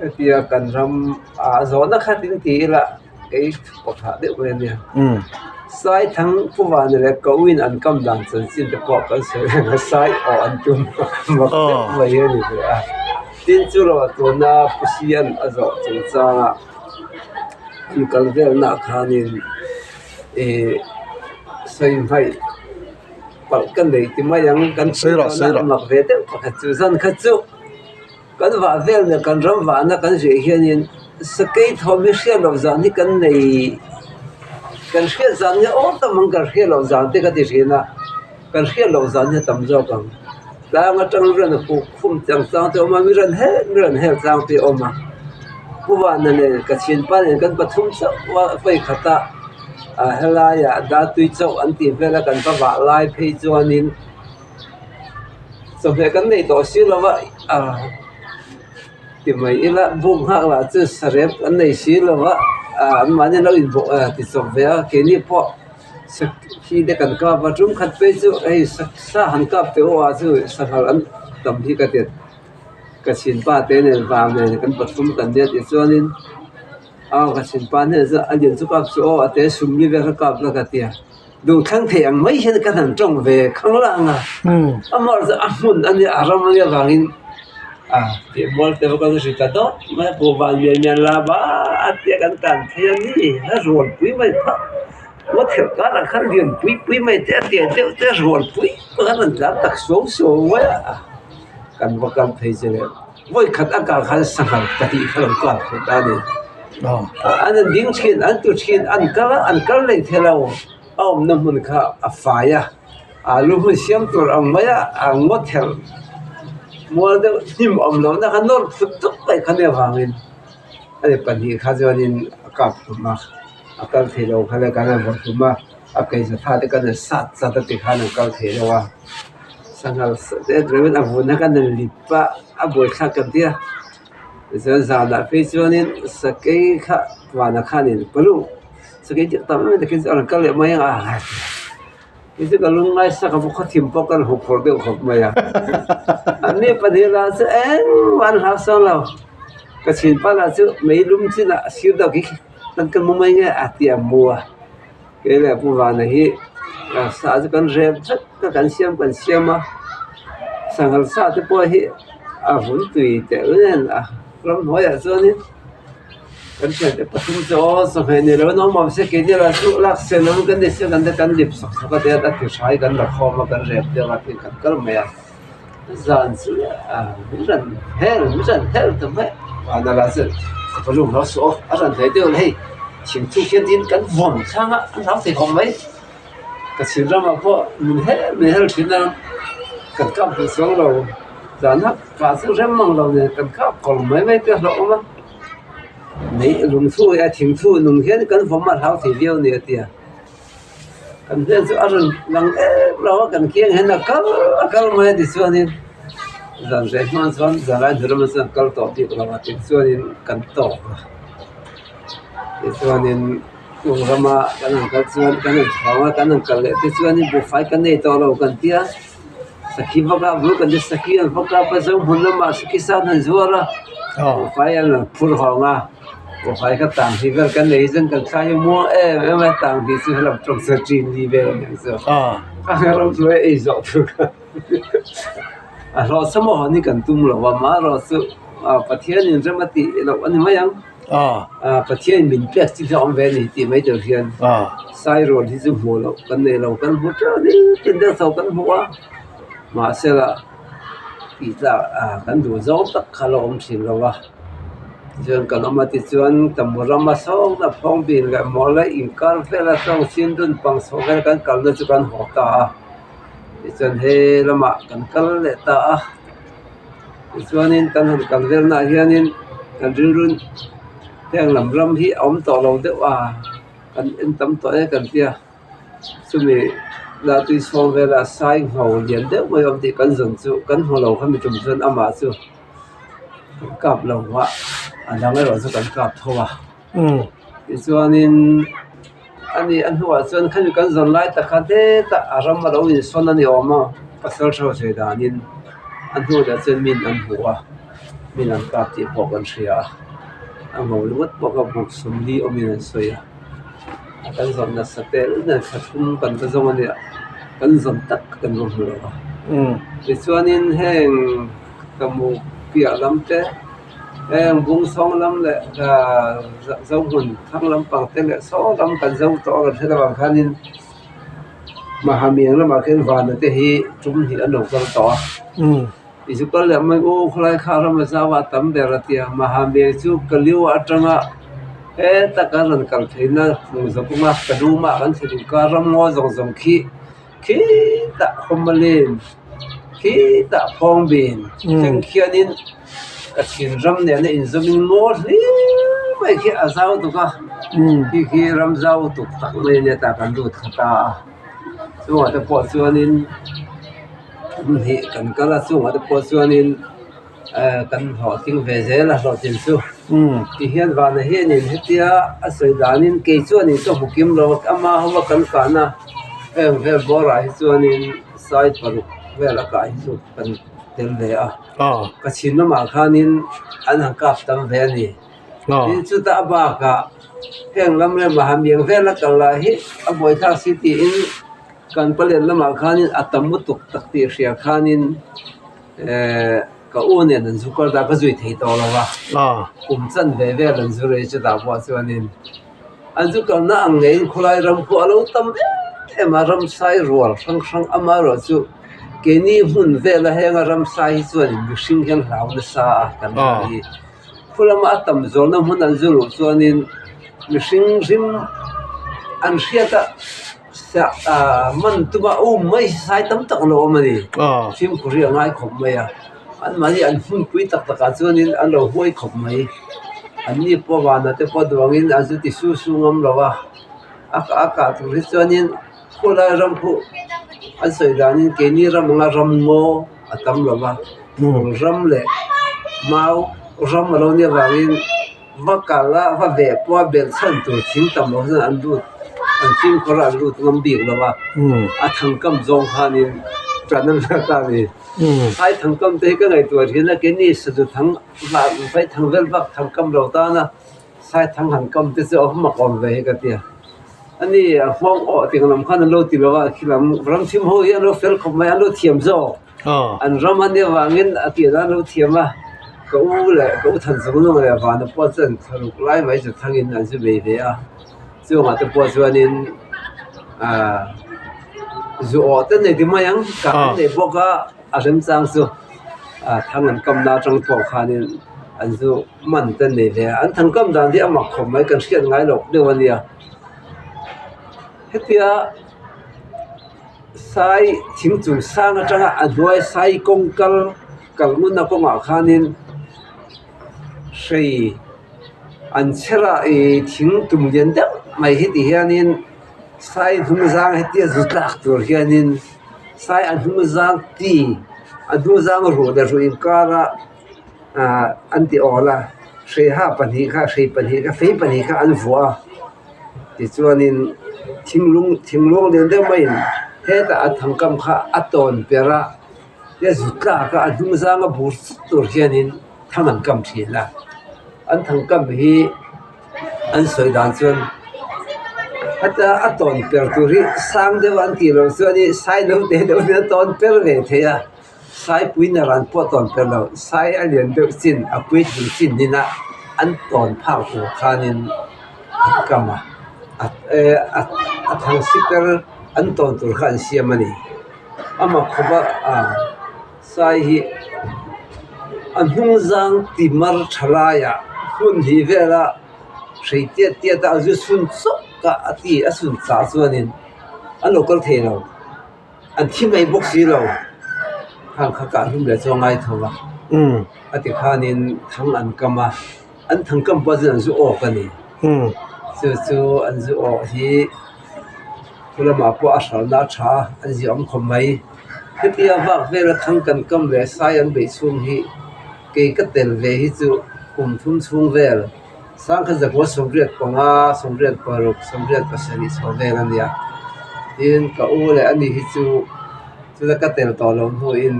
hetia kan ram ah zawhna khat in ti ila kei pakhat deuh mai ania Saithang Puhvana leh Kawin an kam dan chanchin te pawh kan sawi reng a Sai awh an tum mak deuh mai a ni ve a tin chu lo tuna Pu Sian a zawh chungchanga an kal velnaah khanin ih sawi hmaih. Palh ka nei ti mai ang kan tih mak ve deuh pakhat chu zan kha chu kan vah vel nen kan ram vahna kan zir hianin sakei thawm hi hriat loh zan hi kan nei kan hriat zan nge aw tam ang kan hriat loh zan te ka ti thin a kan hriat loh zan hi a tam zawk ang tlang atang ran a puk khum chang chang te a awm a mi rawn hel mi rawn hel chang te a awm a pu vana nen ka thianpa nen kan pathum chauh a vawi khat a. Ah helaiah datui chauh an tih vel a kan va vah lai phei chuanin chawhmeh kan nei tawh si lo va ah ti mai ila buk nghak lah chu sarep kan nei si lo va. Anmahni an lo inbawh ti chawp ve a, keini pawh sakhi te kan kap a, tum khat phei chu hei sa han kap teh aw ah chu sanghal an tam hi ka ti ka chhinpa te nen vang nen kan pathum kan nia tih chuanin aw ka chhinpa hnenah chuan a lian chu kap suh aw a te sumli vel kha kap la ka ti a, duhthlang thei ang mai hian ka han tawng ve khang lah ang a, amaherawhchu a hmun a nia a ram a nia vangin a tih mual te pawh ka hre ta dawt mai a, pawh van lian lian la va a tia kan tan phei a ni a rual pui mai phah ngaw thelh karah khan lian pui pui mai te a tiah deuh te rual pui pawh khan an tlan tak suau suau mai a. Kan va kal phei che leh vawi khat a kah khan sanghal pahnih kha lo kap thei ta a ni. An an ding thin, an tu thin, an kal a, an kal leh thei lo. A awmna hmun kha a fai a, alu hmun siam tur ang mai a, a ngaw thelh mual deuh hnim awm lohna kha nawr thut thut mai kha nia vangin a ni pahnih kha chuanin a kap hlum a, a kal thei lo kha le kan han vaw hlum a, a kaihza tha te khan an sat sat a tikhan an kal thei lo a. Sanghal te ringawt a vun a kan han lip a a buaithlak kan ti a tichuan zanah phei chuanin sakei kha vanah khanin palu sakei tih tam em em takin a rawn kal leh mai ang a kei chu ka lungngai sak a khaw thim pawh ka rawn huphurh deuh khawp mai a an ni pahnih lah chu engmah an hlau sawn lo ka chhin pa lah chu mei lum chinah a sir deuh khi kan ka mu mai nge a ti a mu a. Kei leh Pu Vana hi sa chu kan rep vek a kan siam kan siam a sanghal sa te pawh hi a vun tui teh nen a ramhnuaiah chuanin kan thiante pathum chu aw chawhmeh ni lo in awm awm se keini lah chu lak sen ang kan ni sia kan te kan lip sawk sawk a tihian a ti hrai kan la khawm a kan rep deuh a tin kan kal mai a zan chu min rawn hel min rawn hel ta mai Vana lah chuan ka pa lung lo suh aw a rawn hlei deuh hei. Thingthu khian tin kan vawn thlang a, an hlau thei khawp mai. Ka chhim ramah pawh min hel min hel thin a, kan kap duh chuang lo. Zan a kah chu rem ang lo nen kan kap kawr mai mai te a hlauhawm a. Nei lungthu leh a thingthu nung hian kan vawm a hlau thei viau a ni a ti a. Kan hmel chu a rawn lang em lo a, kan kiang hian a kal a kal mai a tichuanin zan reh hma chuan zan lai hnu lamah chuan kal tawh bik lo a tichuanin kan tawk a. Tichuanin chung rama kan han kal chuan kan han chhawng a, kan han kal leh te chuanin buhfai kan nei tawh lo kan ti a, sakhi vak a bul kan ti sakhi an vak a Pazo hmun lamah sakhi sa an han zuar a, buhfai an rawn phur hawng a, buhfai kha tang hnih vel kan nei chuan kan thlai muang em em a, tang hnih chu helam tawng chu ṭin li vel a niang chu a ram chu ei zawh tur kha a hlawhchham a hawn hi kan tum lo a, amaherawhchu Pathianin rem a tih loh a ni mai ang. Pathian min pek chi hi a awm ve a ni tih mai tur hian Sairawl hi chu hmuh loh kan nei lo kan hmu teuh a ni tin deuh tho kan hmu a mahsela tih tlak kan duh zawng tak kha a lo awm thin lo a tichuan kan awm a tichuan Tamu rama sawng a phawng bin leh mawla inkar vel a sawng chin dun pang chhoh vel kan kalna chu kan haw ta a tichuan he lamah kan kal leh ta a. Tichuanin kan han kal velnaah hianin kan rilru heng lam ram hi a awm tawh lo deuh a kan en tam tawh e kan tia chumi lah tui chhawng velah sai ngho lian deuh mai a awm tih kan zawn chu kan hmu lo kha mi tum chuan amah chu kan kap lo a a dang erawh chu kan kap tho a tichuanin ani a hnuah chuan khami kan zawn lai tak kha hetah a ram a lo insawn a ni awm a pasal tha sawi danin a hnuah chuan min an hmu a min an kap tih pawh kan hria a a ngo ringawt pawh kha buk sawmli awmin an sawi a kan zawn nasa tel nen thla thum kan va zawng a nia kan zawn tak kan va hmu lo a tichuanin heng ka mu piah lam te. Heng bung sawng lam leh Zohmun thlang lampang te leh saw lam kan zo tawh a kan hre lovang khanin Mahamiang lamah khian vana te hi tum hnih an lo kal tawh a tichu kal leh mai u khawlai kha ram a zau a a tam ber a tia Mahamiang chu Kaliu atanga heta kan rawn kal theihna hmu zawk awm a Kaluma kan thlen inkar ram ngaw zawng zawng khi Khitah Khawmalin, khitah Phawngbin thleng khianin ka thin ram nena inzawmin maw hlim mai khi a zau tuk a, khi khi ram zau tuk tak mai a nia tah kan lut kha ta a, chungah te pawh chuanin hnih kan kal a chungah te pawh chuanin kan hlawhtling ve zel a hlawhtlin chu. Ti hian vana hianin hetia a sawi danin kei chuanin ka hmu kim lo a, ama ho a kan kahna heng vel bawrah hi chuanin sai paruk vel a kah hi chu kan tel ve a. Ka chhim lamah khanin an han kap tam ve a ni. Tin chutah a bakah heng lam remah han miang vel a kal lah hi a buaithlak si tiin kan palian lamah khanin a tam lutuk tak tih hria khanin ehh ka u nen an zu kal ta ka zui thei tawh lo va kum chan ve vel an zu rei chutah pawh chuanin an zu kalna ang ngeiin khawlai ram pawh a lo tam em em a ramsai rual hrang hrang amaherawh chu keini hmun vela henga ramsai hi chuan mihring hian hlau nasa a kan hi. Khu lama a tam zawlna hmun an zu luh chuanin mihring hlim an hriat a man tuma um mai sai tam tak a lo awm a ni. Fimkhur hi a ngai khawp mai a, anmahni an hmunpui tak takah chuanin an lo huai khawp mai. Anni pawh vanah te pawh duangin an zu ti su su ngam lo a, a kah tur hi chuanin khulai ram khu an sawi danin keini ram anga ram ngaw a tam lo va, ram leh mau ram a lo nih avangin va kal a va veh pawh a belh chhan tur thing tam loh hian an lut an fimkhur a an lut ngam bik lo va, a thangkam zawng khanin tan an la ta a ni. Sai thangkam te hi ka ngaihtuah thin a keini sazu thang vai thang vel vak thangkam lo tan a. Sai thang han kam te chu a mak awm ve hi ka tia. Ani a nghawng awh tih lam khan an lo ti lo a, khi lam ram thim ho hi an lo fel khawp mai, an lo thiam zawk. An ram a nia vangin a tih dan an lo thiam a, ka u leh ka u than zawng zawng leh vana pawh chuan thlaruk lai mai chu thangin an zu bei ve a. Chungah te pawh chuanin ahh zu awh te nei ti mai ang, kah an nei bawk a, a remchang chu thang an kamna atang pawh khanin an zu. Man te nei ve a, an thangkam dan hi a mak khawp mai kan hriat ngai loh deuh a nia. Hetia sai thing chung sang atanga a hnuai sai kawng kal kal ngunna kawngah khanin hrei an chher a ih thing tum lian deuh mai hi ti hianin sai hnung zang hetia zu tlak tur hianin sai a hnung zang ti a hnung zang ruh leh ruh inkara. Ahh an ti awl a hreiha pahnih kha hrei pahnih kha fei pahnih kha an vuah a tichuanin thinglung thinglung lian deuh maiin hetah a thangkam kha a tawn per a tia zut tlak a a hnung zanga bur chut tur hianin thang an kam thin a an thangkam hi an sawi dan chuan heta a tawn per tur hi sang deuh an tih loh chuanin sai lo te deuh hian a tawn per ve thei a. Saipui na ran pawh tawn per lo, sai a lian deuh chin a puitling chin hnina an tawn phak tur khanin an kam a, a thang si per an tawn tur kha an siam a ni. Amah khawpa sai hi a hnung zang ti mar tha laiah hmun hnih vela hrei tiat tiat a a zu chhun chawk a a ti a chhun chah chuanin an lo kal thei lo. An thi mai bawk si lo. Khang kha kah hlum leh chu a ngai tho va. A ti khanin thang an kam a, an thang kam pawh chuan an zu awk a ni. Chu chu an zu awk hi thu lamah pawh a hralhna a tha a, an ziah awm khawp mai. Hetia vak vela thang kan kam leh sai an beih chhung hi kei ka tel ve hi chu kum thum chhung vel Sangkhat zakua 85, 86, 87 chho vel a nia. Tin, ka u leh ani hi chu chuta ka tel tawh loh hnuin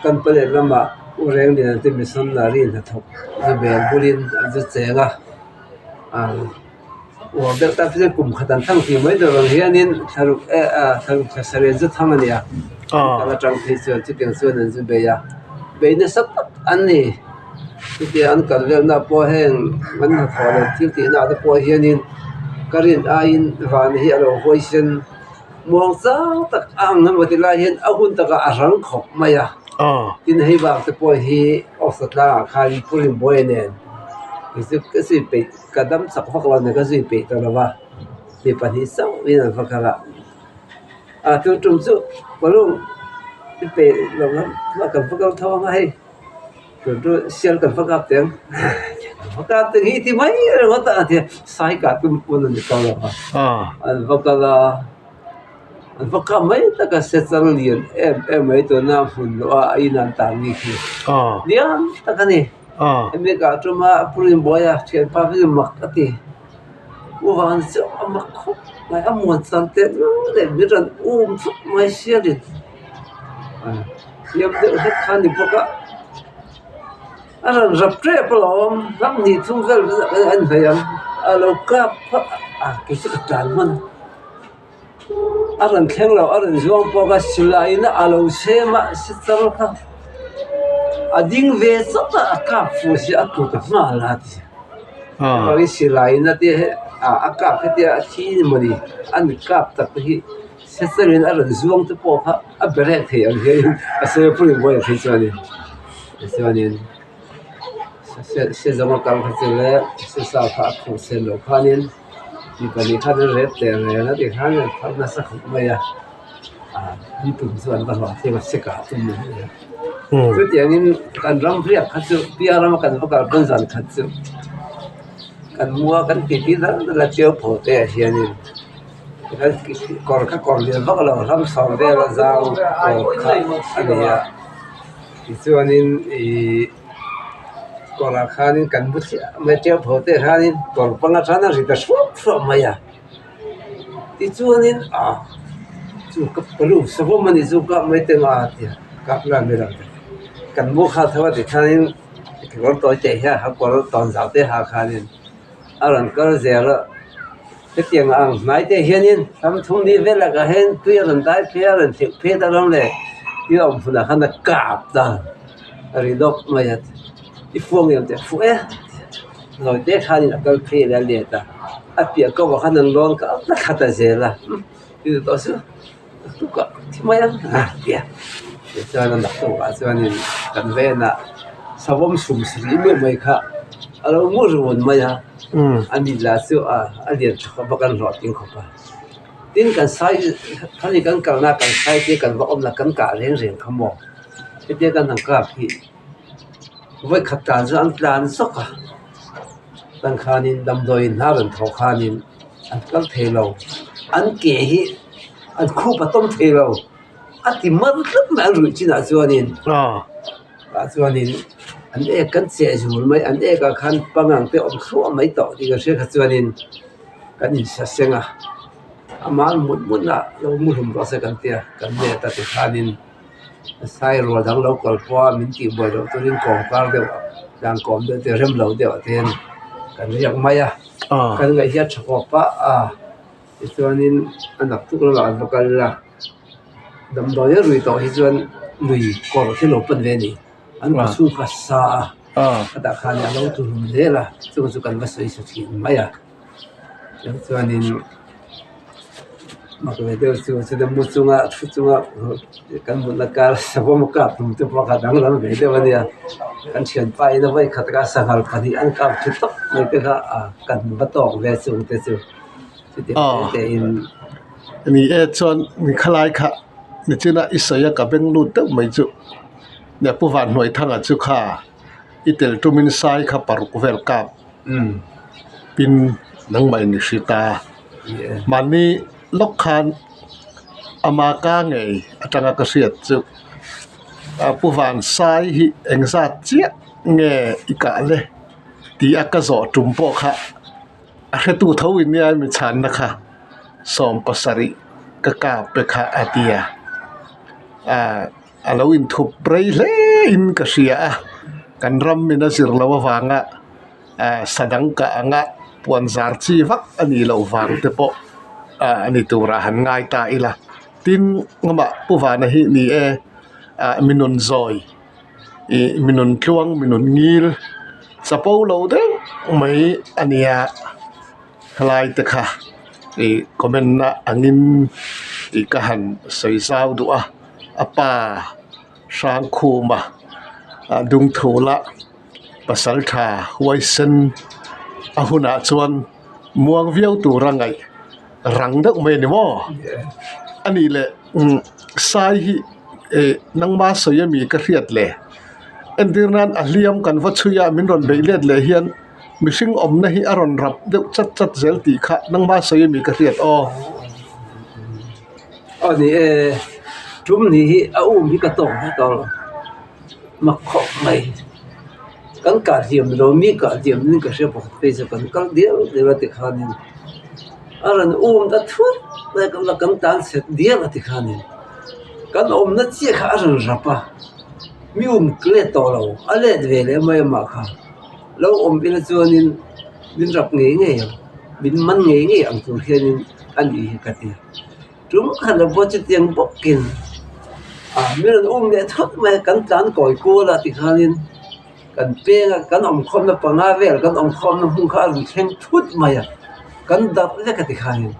kan palian lamah U Renglian te missionary hnathawk zu bel bulin an zu cheng a. Uar deuh tak chu kum khat an thang tih mai tur ang hianin thlaruk thlaruk thla sarih an zu thang a nia. An kal atang phei chuan chutiang chuan an zu bei a, bei nasa tak an ni. Chutia an kal velna pawh heng an hnathawh leh thil tihna te pawh hianin ka rin aiin van hi a lo huaisen muang chang tak a ang emaw ti lai hian a hun takah a rang khawp mai a. Tin hei vang te pawh hi Awsa tlangah khan Pu Rinbuaia nen ka zui peih ka dam chak vak lo nen ka zui peih ta lo va mi pahnih chauhin an va kal a. A tun tum chu balloon i peih lo ang a kan va kal tho ang a hei. Tun chu sial kan va kap teh ang va kap teh hi ti mai ringawt a tia sai kah tum pawn a ni kal lo a an va kal a an va kap mai tak a se chal lian em em mai tuna hmun luah a in an tan ni khi lian tak a ni. Hemi kah tuma Pu Rinbuaia thianpa hi chu mak a ti. U vang chu a mak khawp mai a muan chang teh lul leh min rawn um thut mai sialin hliam deuh hlek kha a ni bawk a. A rawn rap tep alawm ram hnih thum vel a ni hlei ang a lo kap phawt a kei chu ka tlan hman a rawn thleng lo a rawn zuang pawk a silai in a lo chhem a si char kha a ding ve chawt a a kap fuh si a tlu ta nghal a ti chuvangin silai in a tia he a kap hetia a thi ni mawni a ni kap tak te hi si charin a rawn zuang te pawh kha a be reng thei ang hian a sawi a pawimawh em phei chuan in. Tichuanin se zawnga kal kha chu le se sa kha a khuh sen loh khanin mi pahnih khan an rep teh reng a ti khan an phar nasa khawp mai a ah an tum chu an va hlawh thei a se kah tum a ni a chutiangin kan ram riak kha chu piah rama kan va kal pawn zan khat chu kan mua kan titi dal dal a chiau pho te ah hianin kawr kha kawr lian vak lo ram sawm vel a zau kawr kha a ni a. Tichuanin ihh kawrah khanin kan bu chiah mai teuh pho te khanin kawr panga tan a ri ta hruap hruap mai a tichuanin ah chu ka palu savawm a ni chu kap mai teng a tia kap la mai lo te kan mu kha tho a tikhanin kekawr tawi te hian ha kawr tawn zau te ha khanin a rawn kal zel a hetiang ang hnai te hianin ram thum ni vel lakah hian tui a rawn dai phei a rawn theuh phei ta ram leh tui a awm hunah khan a kap ta a ri dawk mai a i fuang em teh fuh e zawi te khanin a kal phei leh a let a a piah ko ah khan an lawn kha a thla ta zel a ti tawh chu tukah thi mai ang a ti a tichuan a naktukah chuanin kan venah savawm sum sarih meuh mai kha a lo ngur run mai a a mit lah chu a a lian tha khawp a kan hlawhtling khawp a tin kan sai khami kan kalna kan sai te kan va awmna kan kah reng reng kha maw hetia kan han kap hi vawikhat tlan chu an tlan zawk a tang khanin damdawiin hna rawn thawh khanin an kal thei lo an ke hi an khup a tawm thei lo a ti mar tlat mai an ruih chinah chuanin tah chuanin an ek kan cheh zul mai an ek ah khan pangang te awm thluah mai tawh tih ka hria kha chuanin kan insaseng a amah mut mut a lo muhlum rawh se kan tia kan let a tikhanin sai rual dang lo kal pawh a min tih buai loh turin kawm kar deuh tlang kawm deuh te rem lo deuh ah te hian kan riak mai a kan ngaih hian tha khawp a a tichuanin a naktuk lamah an va kal a damdawi a rui tawh hi chuan lui kawr hi lo pan ve a ni an khaw chhung kha a sa a khatah khan a lo tlu zel a chung chu kan va sawi sa thin mai a chuanin mak ve deuh chu chutia mu chunga thu chunga kan mutna kar savawm kap tum te pawh kha danglam ve deuh a nia kan thianpa in a vawi khat a sanghal pahnih an kap thu tawp mai te kha ah kan va tawk ve chung te chu chutiang te te in. Ni e chuan ni khalai kha nichina i sawi a ka beng lut deuh mai chu nia Pu Vanhnuaithanga chu kha i tel tumin sai kha paruk vel kap. Pin nangmah in i hri ta. Mahni lawk khan ama ka ngei atanga ka hriat chu Pu Vansai hi engzat chiah nge i kah le tih a ka zawh tum pawh kha a hretu tho in nia mi chhanna kha 70 ka kap pe kha a ti a a lo inthup rei hle in ka hria a kan ram in a zir loh avanga sa dang kah anga puan zar chi vak a nih loh vang te pawh a ni turah han ngai ta ila tin amah Pu Vana hi ni e mi nun zawi ih mi nun tluang mi nun ngil chapo lo deuh mai a nia helai te kha ih comment na angin tih ka han sawi zau duh a a pa Hrangkhuma a dungthula pasal tha huaisen a hunah chuan muang viau tura ngaih rang deuh mai a ni maw a nih leh umm sai hi ih nangma sawi ami ka hriat le entir nan a hliam kan va chhui a min rawn beih let leh hian mihring awmna hi a rawn rap deuh chat chat zel tih kha nangma sawi ami ka hriat aw. Aw ni e tum ni hi a um hi ka tawk vek ang mak khawp mai. Kan kah hliam lo mi kah hliam in ka hria pakhat phei chu kan kal dial dial a tikhanin a rawn um ta thut mai a kan tan chhet dial a tikhanin kan awmna chiah kha a rawn rap a mi um let tawh lo a let ve leh mai amah kha lo awm ila chuanin min rap ngei ngei ang min man ngei ngei ang tur hianin a nih hi ka ti. Tum khat lo pawh chutiang bawkin ah min rawn um leh thut mai a kan tlan kawi kual a tikhanin kan peng a kan awm khawmna panga vel kan awm khawmna hmun kha a rawn thleng thut mai a kan darh vek a tikhanin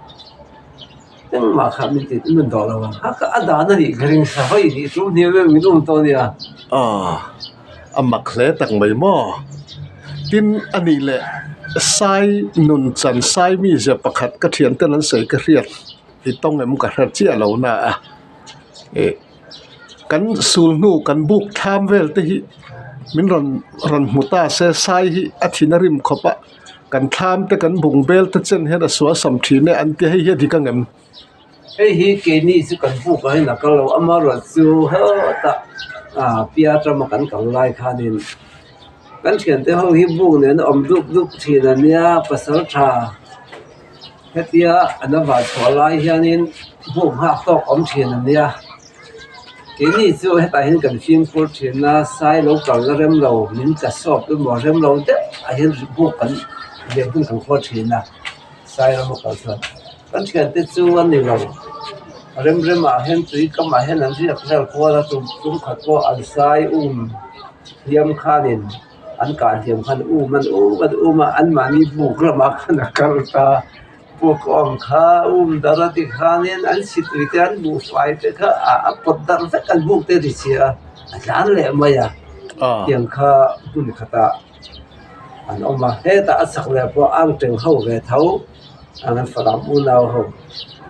engmah kha min ti min dawh lo ang a kha a dan a nih ka ring sa hawi nih tum hniam em min um tawh a nia. Aw a mak hle tak mai maw tin a nih leh sai nun chan sai mizia pakhat ka thian ten an sawi ka hriat. I tawng em ka hre chiah lo na a ih kan sul hnu kan buk thlam vel te hi min rawn rawn hmu ta se sai hi a thin a rim khawp a kan thlam te kan bung bel te chen hian a sual sam thin e an tia hei hi a dik ang em. Hei hi keini chu kan buk ah hian a kal lo amaherawhchu hetah ah pia atanga kan kal lai khanin kan thiante ho hi buk nen a awm dup dup thin a nia pasal tha. Hetia an a van chhuah lai hianin buk nghak tawk awm thin a nia keini chu hetah hian kan fimkhur thin a sai lo kalna rem lo min tla sawp emaw rem lo deuh ah hian buk kan leh hun kan khawl thin a sai rama kal chuan kan thiante chu a ni lo rem rem ah hian tui kamah hian an riak vel kual a tum tum khat pawh an sai um hliam khanin. An kah hliam khan um an um an um a anmahni buk lamah khan a kal ta buk awm kha um dar a ti khanin an situi te an buhfai te kha a pawt darh vek an buk te a ti chhia a a tlan leh mai a tiang kha hmun khatah an awm a hetah a chak leh pawh ang teng ho ve tho an falam unau ho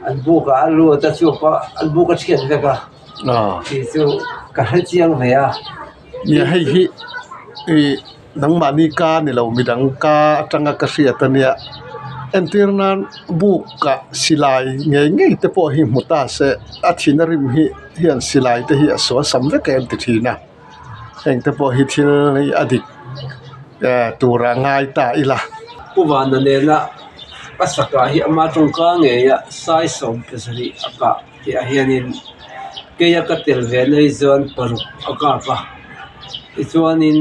an bukah a lut a chu pawh an buk a thiat vek a tih chu ka hre chiang ve a. Nia hei hi ih nangmahni ka ni lo midang ka atanga ka hriat a nia entir nan buk ah silai ngei ngei te pawh hi hmu ta se a thin a rim hi hian silai te hi a sual sam vek em ti thin a heng te pawh hi thil hi a dik eh tura ngai ta ila. Pu Vana nena a sakah hi ama tawngka ngeia sai 70 a kah. Tih ah hianin keia ka tel ve na hi chuan paruk a kap a tichuanin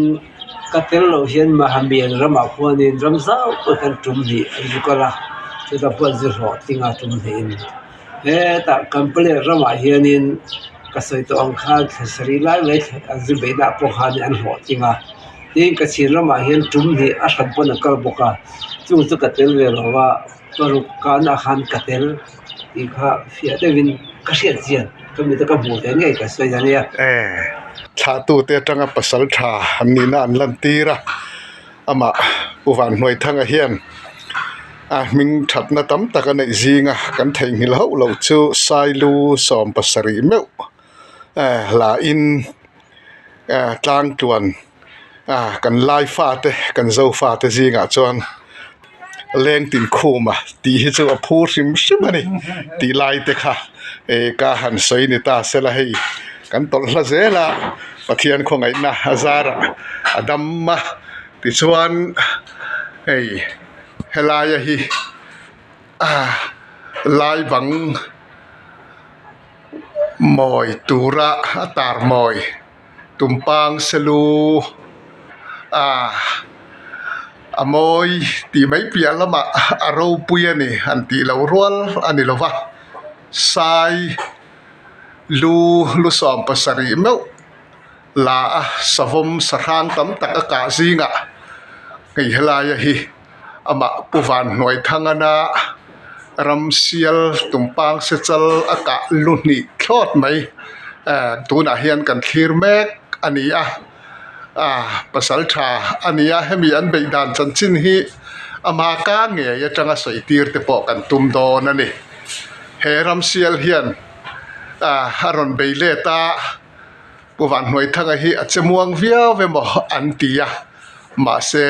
ka tel loh hian Mahamian ramah khuanin ram zau pawh hian tum hnih an zu kal a chutah pawh an zu hlawh tling a tum hnihin hetah Kampale ramah hianin ka sawi tawh ang khan thla sarih lai mai an zu beihna ah pawh khan an hlawh tling a tin ka chhin ramah hian tum hnih a hran pawn a kal bawk a chung chu ka tel ve lo va paruk kahna khan ka tel. Tih kha fiah deuhin ka hriat chian ka mit a ka hmuh ve ngei ka sawi a nia. E, thlahtute atanga pasal tha an nihna an lantir a, amah Pu Vanhnuaithanga hian a hming thatna tam tak a neih zinga kan theihnghilh hauh loh chu Sailu 70 meuh la in tlangtluan kan lai fate kan zo fate zingah chuan leng tin khum a tih hi chu a phur hrim hrim a ni tih lai te kha eh ka han sawi ni ta sela hei kan tawlh hla zel a Pathian khawngaihna a zarah a dam a tichuan hei helaia hi lai bang. Mawi tura a tar mawi tumpang selu ah a mawi tih mai piah lamah a ropui a ni han tih loh rual a ni lo va sai lu lu 70 meuh la a savawm sahrang tam tak a kah zingah hei helaia hi. Amah Pu Vanhnuaithangana ramsial tumpang se chal a kah lu hnih thlawt mai tunah hian kan thlir mek a ni a pasal tha a ni a hemi an beih dan chanchin hi ama ka ngei atanga sawi tir te pawh kan tum dawn a ni he ramsial hian a rawn bei let a. Pu Vanhnuaithanga hi a che muang viau emaw an ti a, mahse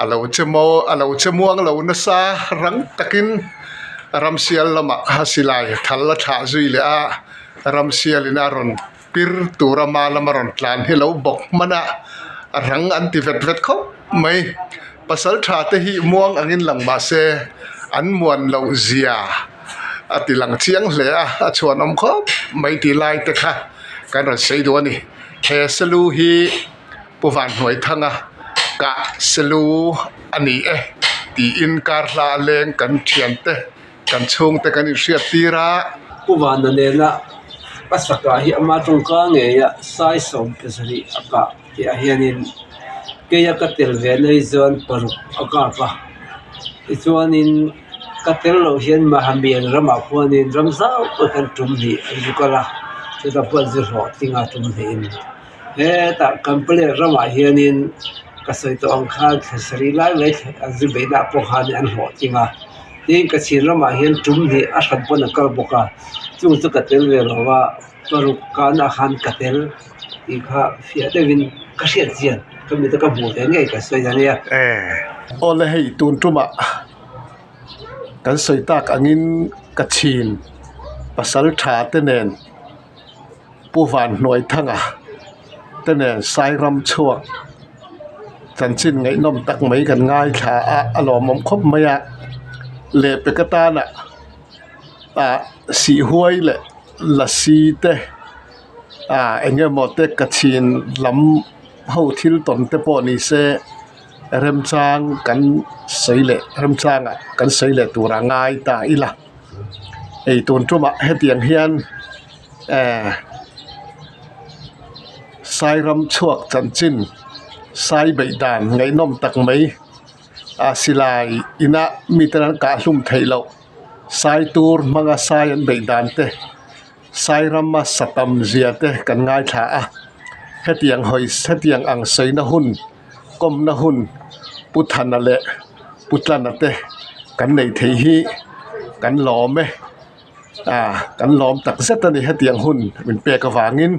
a lo che maw a lo che muang lo nasa rang takin ramsial lamah a silai thal a thlah zui leh a, ramsialin a rawn pir tur ama lama rawn tlan hi lo bawk hman a, a rang an ti vet vet khawp mai pasal tha te hi muang angin lang mahse an muan loh zia a ti lang chiang hle a a chhuanawm khawp mai tih lai te kha kan rawn sawi duh a ni he salu hi Pu Vanhnuaithanga kah salu a ni e tiin kar hla a leng kan thiante kan chhungte kan inhriat tir a. Pu Vana nena a sakah hi ama tawngka ngeia sai 17 a kah tihah hianin keia ka tel ve na hi chuan paruk a kap a tichuanin ka tel loh hian Mahamian ramah khuanin ram zau pawh hian tum hnih an zu kal a chutah pawh an zu hlawhtling a tum hnihin. Hetah Kampalel ramah hianin ka sawi tawh ang khan thla sarih lai mai an zu beihna pawh khan an hlawhtling a tin Kachin ramah hian tum hnih a hran pawn a kal bawk a chung chu ka tel ve lo va paruk kanah khan ka tel tih kha fiah deuhin ka hriat chian ka mit a ka hmuh ve ngei ka sawi a nia. Awle hei tun tumah kan sawi tak angin Kachin pasal tha te nen. Pu Vanhnuaithanga te nen Sairam chhuak chanchin ngaihnawm tak mai kan ngaithla a a lawmawm khawp mai a lehpek atana ah sihhuai leh lasi te ah eng emaw te ka chhin lam ho thil tawn te pawh ni se remchang kan sawi leh remchangah kan sawi leh tur a ngai ta ila. Ei tun tumah hetiang hian eh Sairam chhuak chanchin sai beih dan ngaihnawm tak mai a silai ina mite an kah hlum theih loh sai tur hmanga sai an beih dan te Sairama satam zia te kan ngaithla a hetiang hawi hetiang ang sawina hun kawmna hun Pu Thana leh Pu Tlana te kan nei thei hi kan lawm e ah kan lawm tak zet a ni hetiang hun min pek avangin.